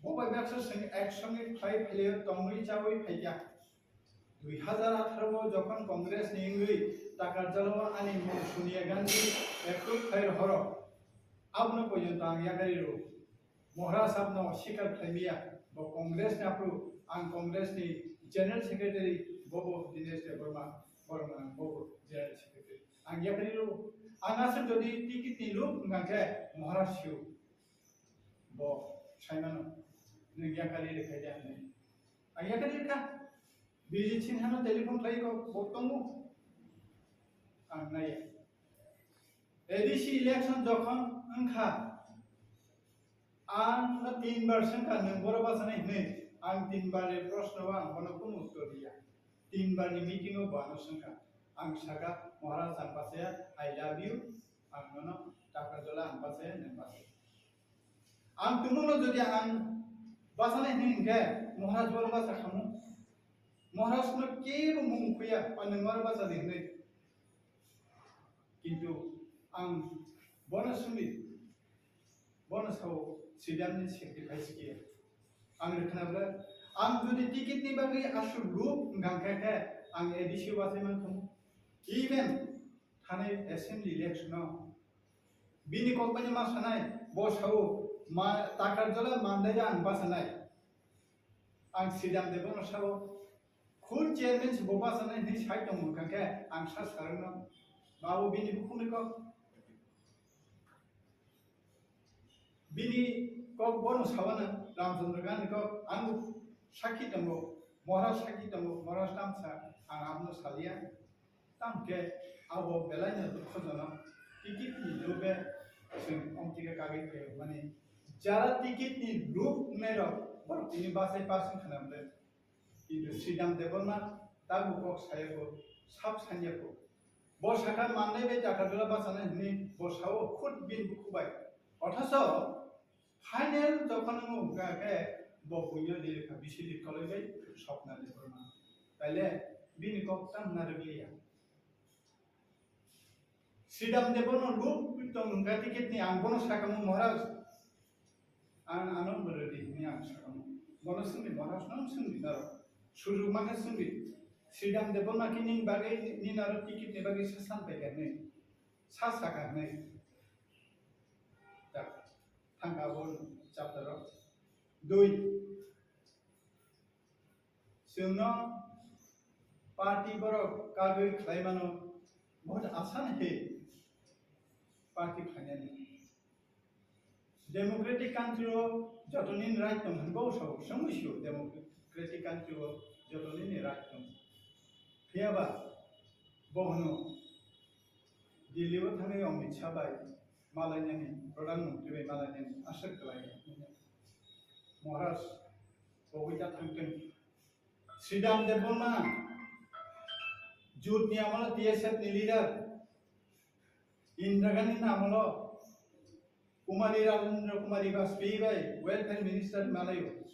Bo bai baksa chwng ek songe khlai phailio tongwi chawi phaikha. Dui hazar atharo o jokhon Congress ni wngwi Takarjalo ani mung Sonia Gandhi approve khlai rohoro. Abono pojonto ang yakari rw. Maharaj abno sikar khlaimaya, bo Congress ni aphuru ang Congress ni General Secretary, bobo Dinesh Debbarma, Borma bobo General Secretary. Ang yakari rw. Ang aswk jodi ticket ni luk hwnkha khe Maharaj sio. Bo saimano, nwng yakari rwkha de hwnwi. Ang yakari rwkha. Bijit Sinha no telephone khlai kok bo tongo. Ang naiya. A D C election jokhon wngkha, ang no tin bar swngkha nwng boro bachanai hwnwi. Ang tin bar ni proshno o ang bono kunu uttor riya. Tin bar ni meeting o bo ano swngkha. Ang saka, "Maharaj, ang bachaya, I love you." Ang nono Takarjala ang bachaya, nwng bachaya. Ang tumungno jodi ang bachanai hwnwi hwnkhe, Maharaj boro bacha khamu. Maharaj no kebo mung khuya, o nwng oro bacha di hwnwi. Kintu ang bono simi, bono sao Sridhar ni sacrifice khe. Ang rwkhna bwle, ang jodi ticket ni bagwi aswk lob wngkha khe, ang A D C wasai man thung. Even thanai assembly election o bini kok bai ma sanai, bo sao ma takar jola mandai ang basanai. Ang Sridhar Debbarma sao, khud chairman se bo basanai hinwi sai tong wngkha khe ang sa sarwno, babu bini bukhukni kok. Bini kok bono sawana Ramchandra Gandhi kok ang sakhi tongo, Maharaj sakhi tongo, Maharaj tamsa ang abono salia. Tamkhe abo belaino dukhojonok, ticket ni lobe chwng omtike kagwi phaio mani. Jara ticket ni lob wngnai rok borok tini bachai pass wngkha na bwle. Kintu Sridhar Debbarma tabuk kok saya kho, sab sanya kho. Bo sakha mannai bai Jakarta bachana hinwi bo sao khud bini bukhu bai. Othaso final jokhon wngkha khe bo puinyo di kha bisi di koloi bai Swapna Debbarma. Taile bini kok tang narwkliya. Sridhar Debbarma lob tong wngkha ticket ni, ang bono sakamo Maharaj, ang ano bwrwdi hinwi ang sakamo. Bono swngdi Maharaj, nang swngdi naro. Sujuk mangkha swngdi. Sridhar Debbarma khe nini bagwi, nini aro ticket ni bagwi sasan paikha hinwi. Sa sakha hinwi. Tak, thangkha abo chapter o. Dui. Chwngno party borok kagwi khlai mano, bahut asan he party khlainani. Democratic country o joto nini right tong hwnwi bo sao, chwngwi sio democratic country o joto nini right tong. Phiyaba bo hwno Delhi o thangwi Amit Shah bai malainani, Pradhan Mantri bai malainani aswk kwlai. Maharaj, pogwi ta thangtwng. Sridhar Debbarma, Jut ni amolo T S F ni leader, Indira Gandhi ni amolo Kumari Rajendra Kumari Vajpayee bai welfare minister malayo.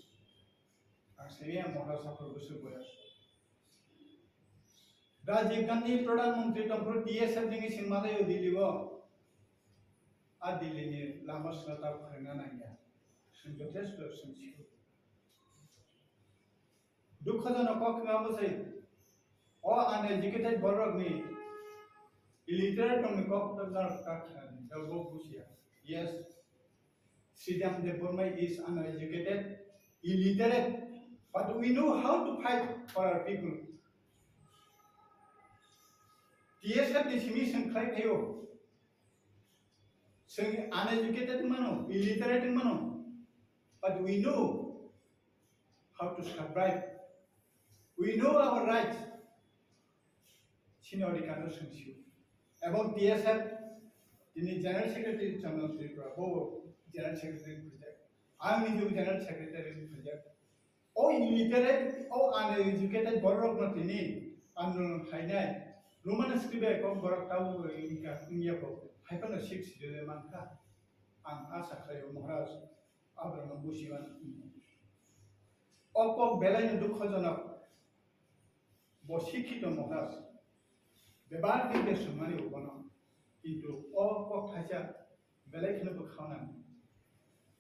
Ang simi ang mohra saphur bwswk boyas. Rajiv Gandhi Pradhan Mantri tongphuru T S F ni sing malayo Delhi o. A Delhi ni lama swnata phwrwngna nangya. Chwng jothesto chwng sikhu. Dukhojonok kok wngma bwsai. O uneducated borokni illiterate rokni kok to jar kha kha ni, jar bo bujiya. Yes, Sridhar Debbarma is uneducated, illiterate, but we know how to fight for our people. T S F ni simi seng khlai phaio. Seng uneducated mano, illiterate mano, but we know how to survive. We know our rights. Sini odhikar no sengsiu. Ebong T S F, tini General Secretary Chandra Tripura, bo General Secretary khunjak. Ang nijebo General Secretary khunjak. O illiterate, o uneducated borok no tini andolon khainai. Roman script bai kok borok tabo wngya kho. Hai phano six schedule mankha. Ang asa khlaio Maharaj. Abraham bujiman. O kok belai no dukhojonok. Bo sikhito Maharaj. Bebar khe ke sumani ubono. Kintu o kok thaisa belai kheno bwkhaunani.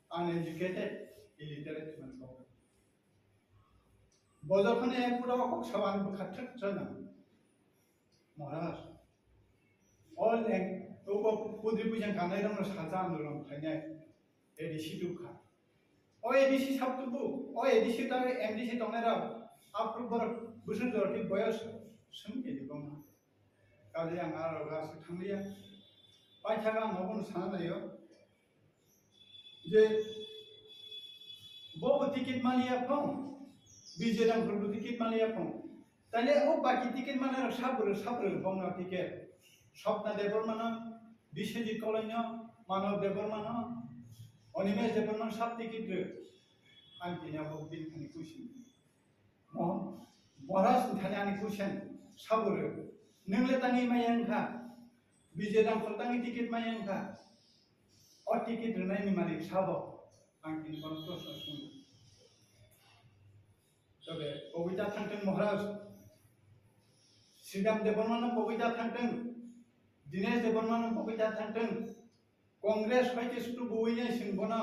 Uneducated, illiterate man kok. Bo jokhon ek pura o kok saban bwkha thik chana. Maharaj. O leng, o bo pudri pujan kanai rong salsa andolon khainai. A D C tu kha. O A D C sab tubu, o A D C ta M D C tongnai rok, aphuru borok bwswk jorti boyos swng khe di bongma. Kaje ang aro ga se thangliya. Paithaga ang obono sana naio. Je bo bo ticket maliya phong, B J Dangkhor bo ticket maliya phong. Tale o baki ticket manai rok sabro sabro bongno ticket. Swapna Debbarma no, Biswajit Koloino, Manav Debbarma no, Animesh Debbarma no sab ticket rw. Ang tini abo bini thani kuising. Mo-, Maharaj ni thani ani kuising sabo rw. Nwng le tangwi maya wngkha. B J Dangkhor tangwi ticket maya wngkha. O ticket rwnai ni malik sabo. Ang tini kono proshno swngo. Tobe, pogwi ta thangtwng Maharaj. Sridhar Debbarma no pogwi ta thangtwng. Dinesh Debbarma no pokoi ta thang thung. Congress bai khe sutu buwi nai sing bono,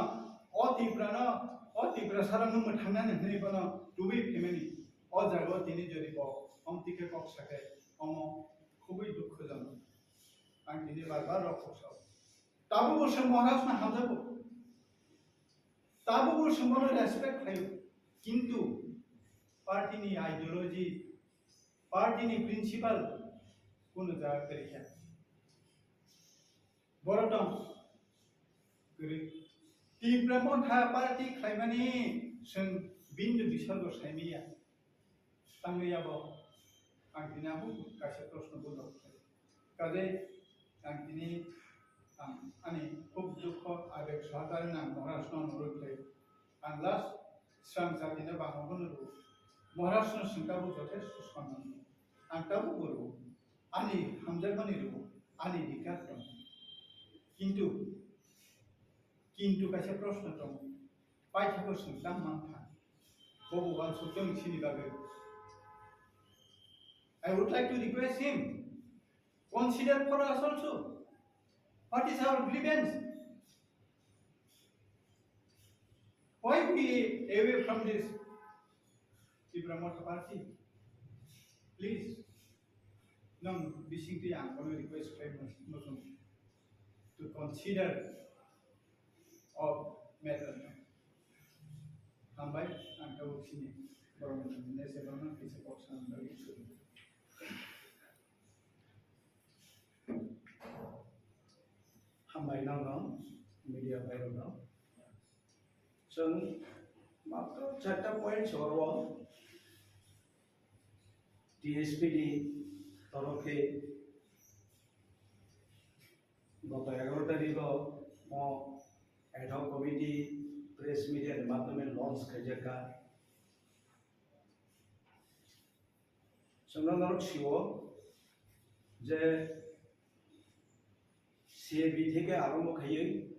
o Tipra no, o Tipra sara no mwthang nani hwnwi bono tubui phimani. O jaga o tini jodi bo omtike kok sakhe omo khubui dukhojonok. Ang tini bar bar rok kok sao. Tabuk bo se Maharaj no hamjago. Tabuk bo se bono respect khlaio. Kintu party ni ideology, party ni principle kuno jaga kwrwi kha. Borok tong kwrwi. Tipra Motha party khlaimani chwng bini bisorgo saimanya. Tangwi abo ang tini abo kaisa proshno bo rok khlai. Kaje ang tini ang ani khub dukho abeg sohakar nang Maharaj no nurwi khlai. Ang last swrang jati no bangma bono rw. Maharaj no swng tabuk jothesto sonnam rw. Ang tabuk bo rw. Ani hamjakmani rw. Ani dikar tong. Kintu, kintu kaisa proshno tong. Paithakgo swng tang man kha. Bobo uansuk tong sini bagwi. I would like to request him, consider for us also. What is our grievance? Why we away from this Tipra Motha Party? Please, nang bising twi ang kono request khlai mo-, mo-, to consider of matter. Hambai, ang tabuk sini borok ni se borok no kisa kok sanani bagwi suri. Hambai nang nang media bai rok no. Chwng matro charta point soro T S P ni torof khe goto egaroh tarikh o mo ad hoc committee press media ni madhyome launch khaijak kha. Chwngno norok sio je C A B theke arombo khaiwi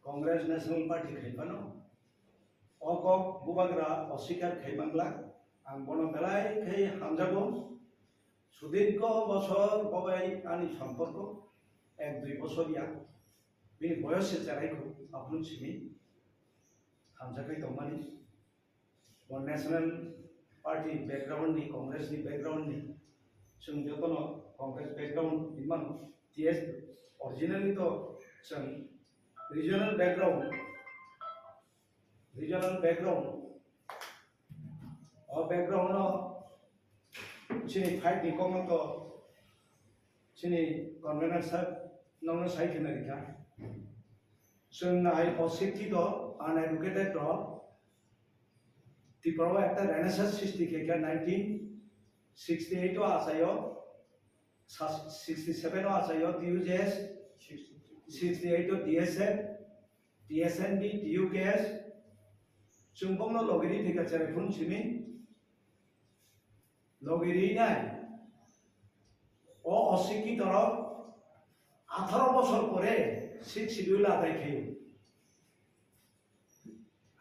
Congress National Party khai phano o kok bubagra oswikar khai mangla, ang bono belai khai hamjago. Sudikho bosor bobai ani somporko ek dui bosor ya, bini boyos se cherai kho, aphuru simi hamjakwi tongmani. Bo National Party background ni, Congress ni background ni, chwng jotono Congress background ni mano. T S originally to chwng regional background, regional background, o background no chini fight ni kokno to chini convener sir nokno sai khna rikha. Chwng nai o sikhi to uneducated to Tripura o ekta renaissance srishti khe khe nineteen sixty eight o achaio, sa-, sixty seven o achaio T U J S, sixty eight o T S F, T S N B, T U K S, chwng bokno logiri thika cherai phun simi logiri nai. O osikhi torok atharo bosor pore sixth schedule adai khaio.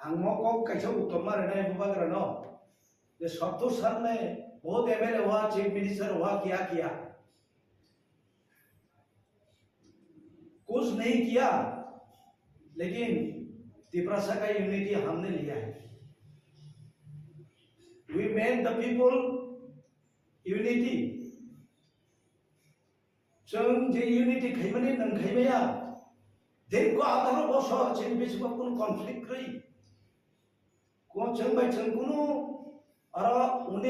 Ang mo kok kaisa uttor ma rwnai bubagra no, je sottur sal mein bahut M L A hua, chief minister hua, kiya kiya, kuch nahi kiya, lekin Tiprasa ka unity humne liya hai. We made the people unity. Chwng je unity khaimani nwng khaimaya, dirgho atharo bosor chini bisingo kunu conflict kwrwi. Ko chwng bai chwng kunu aro unis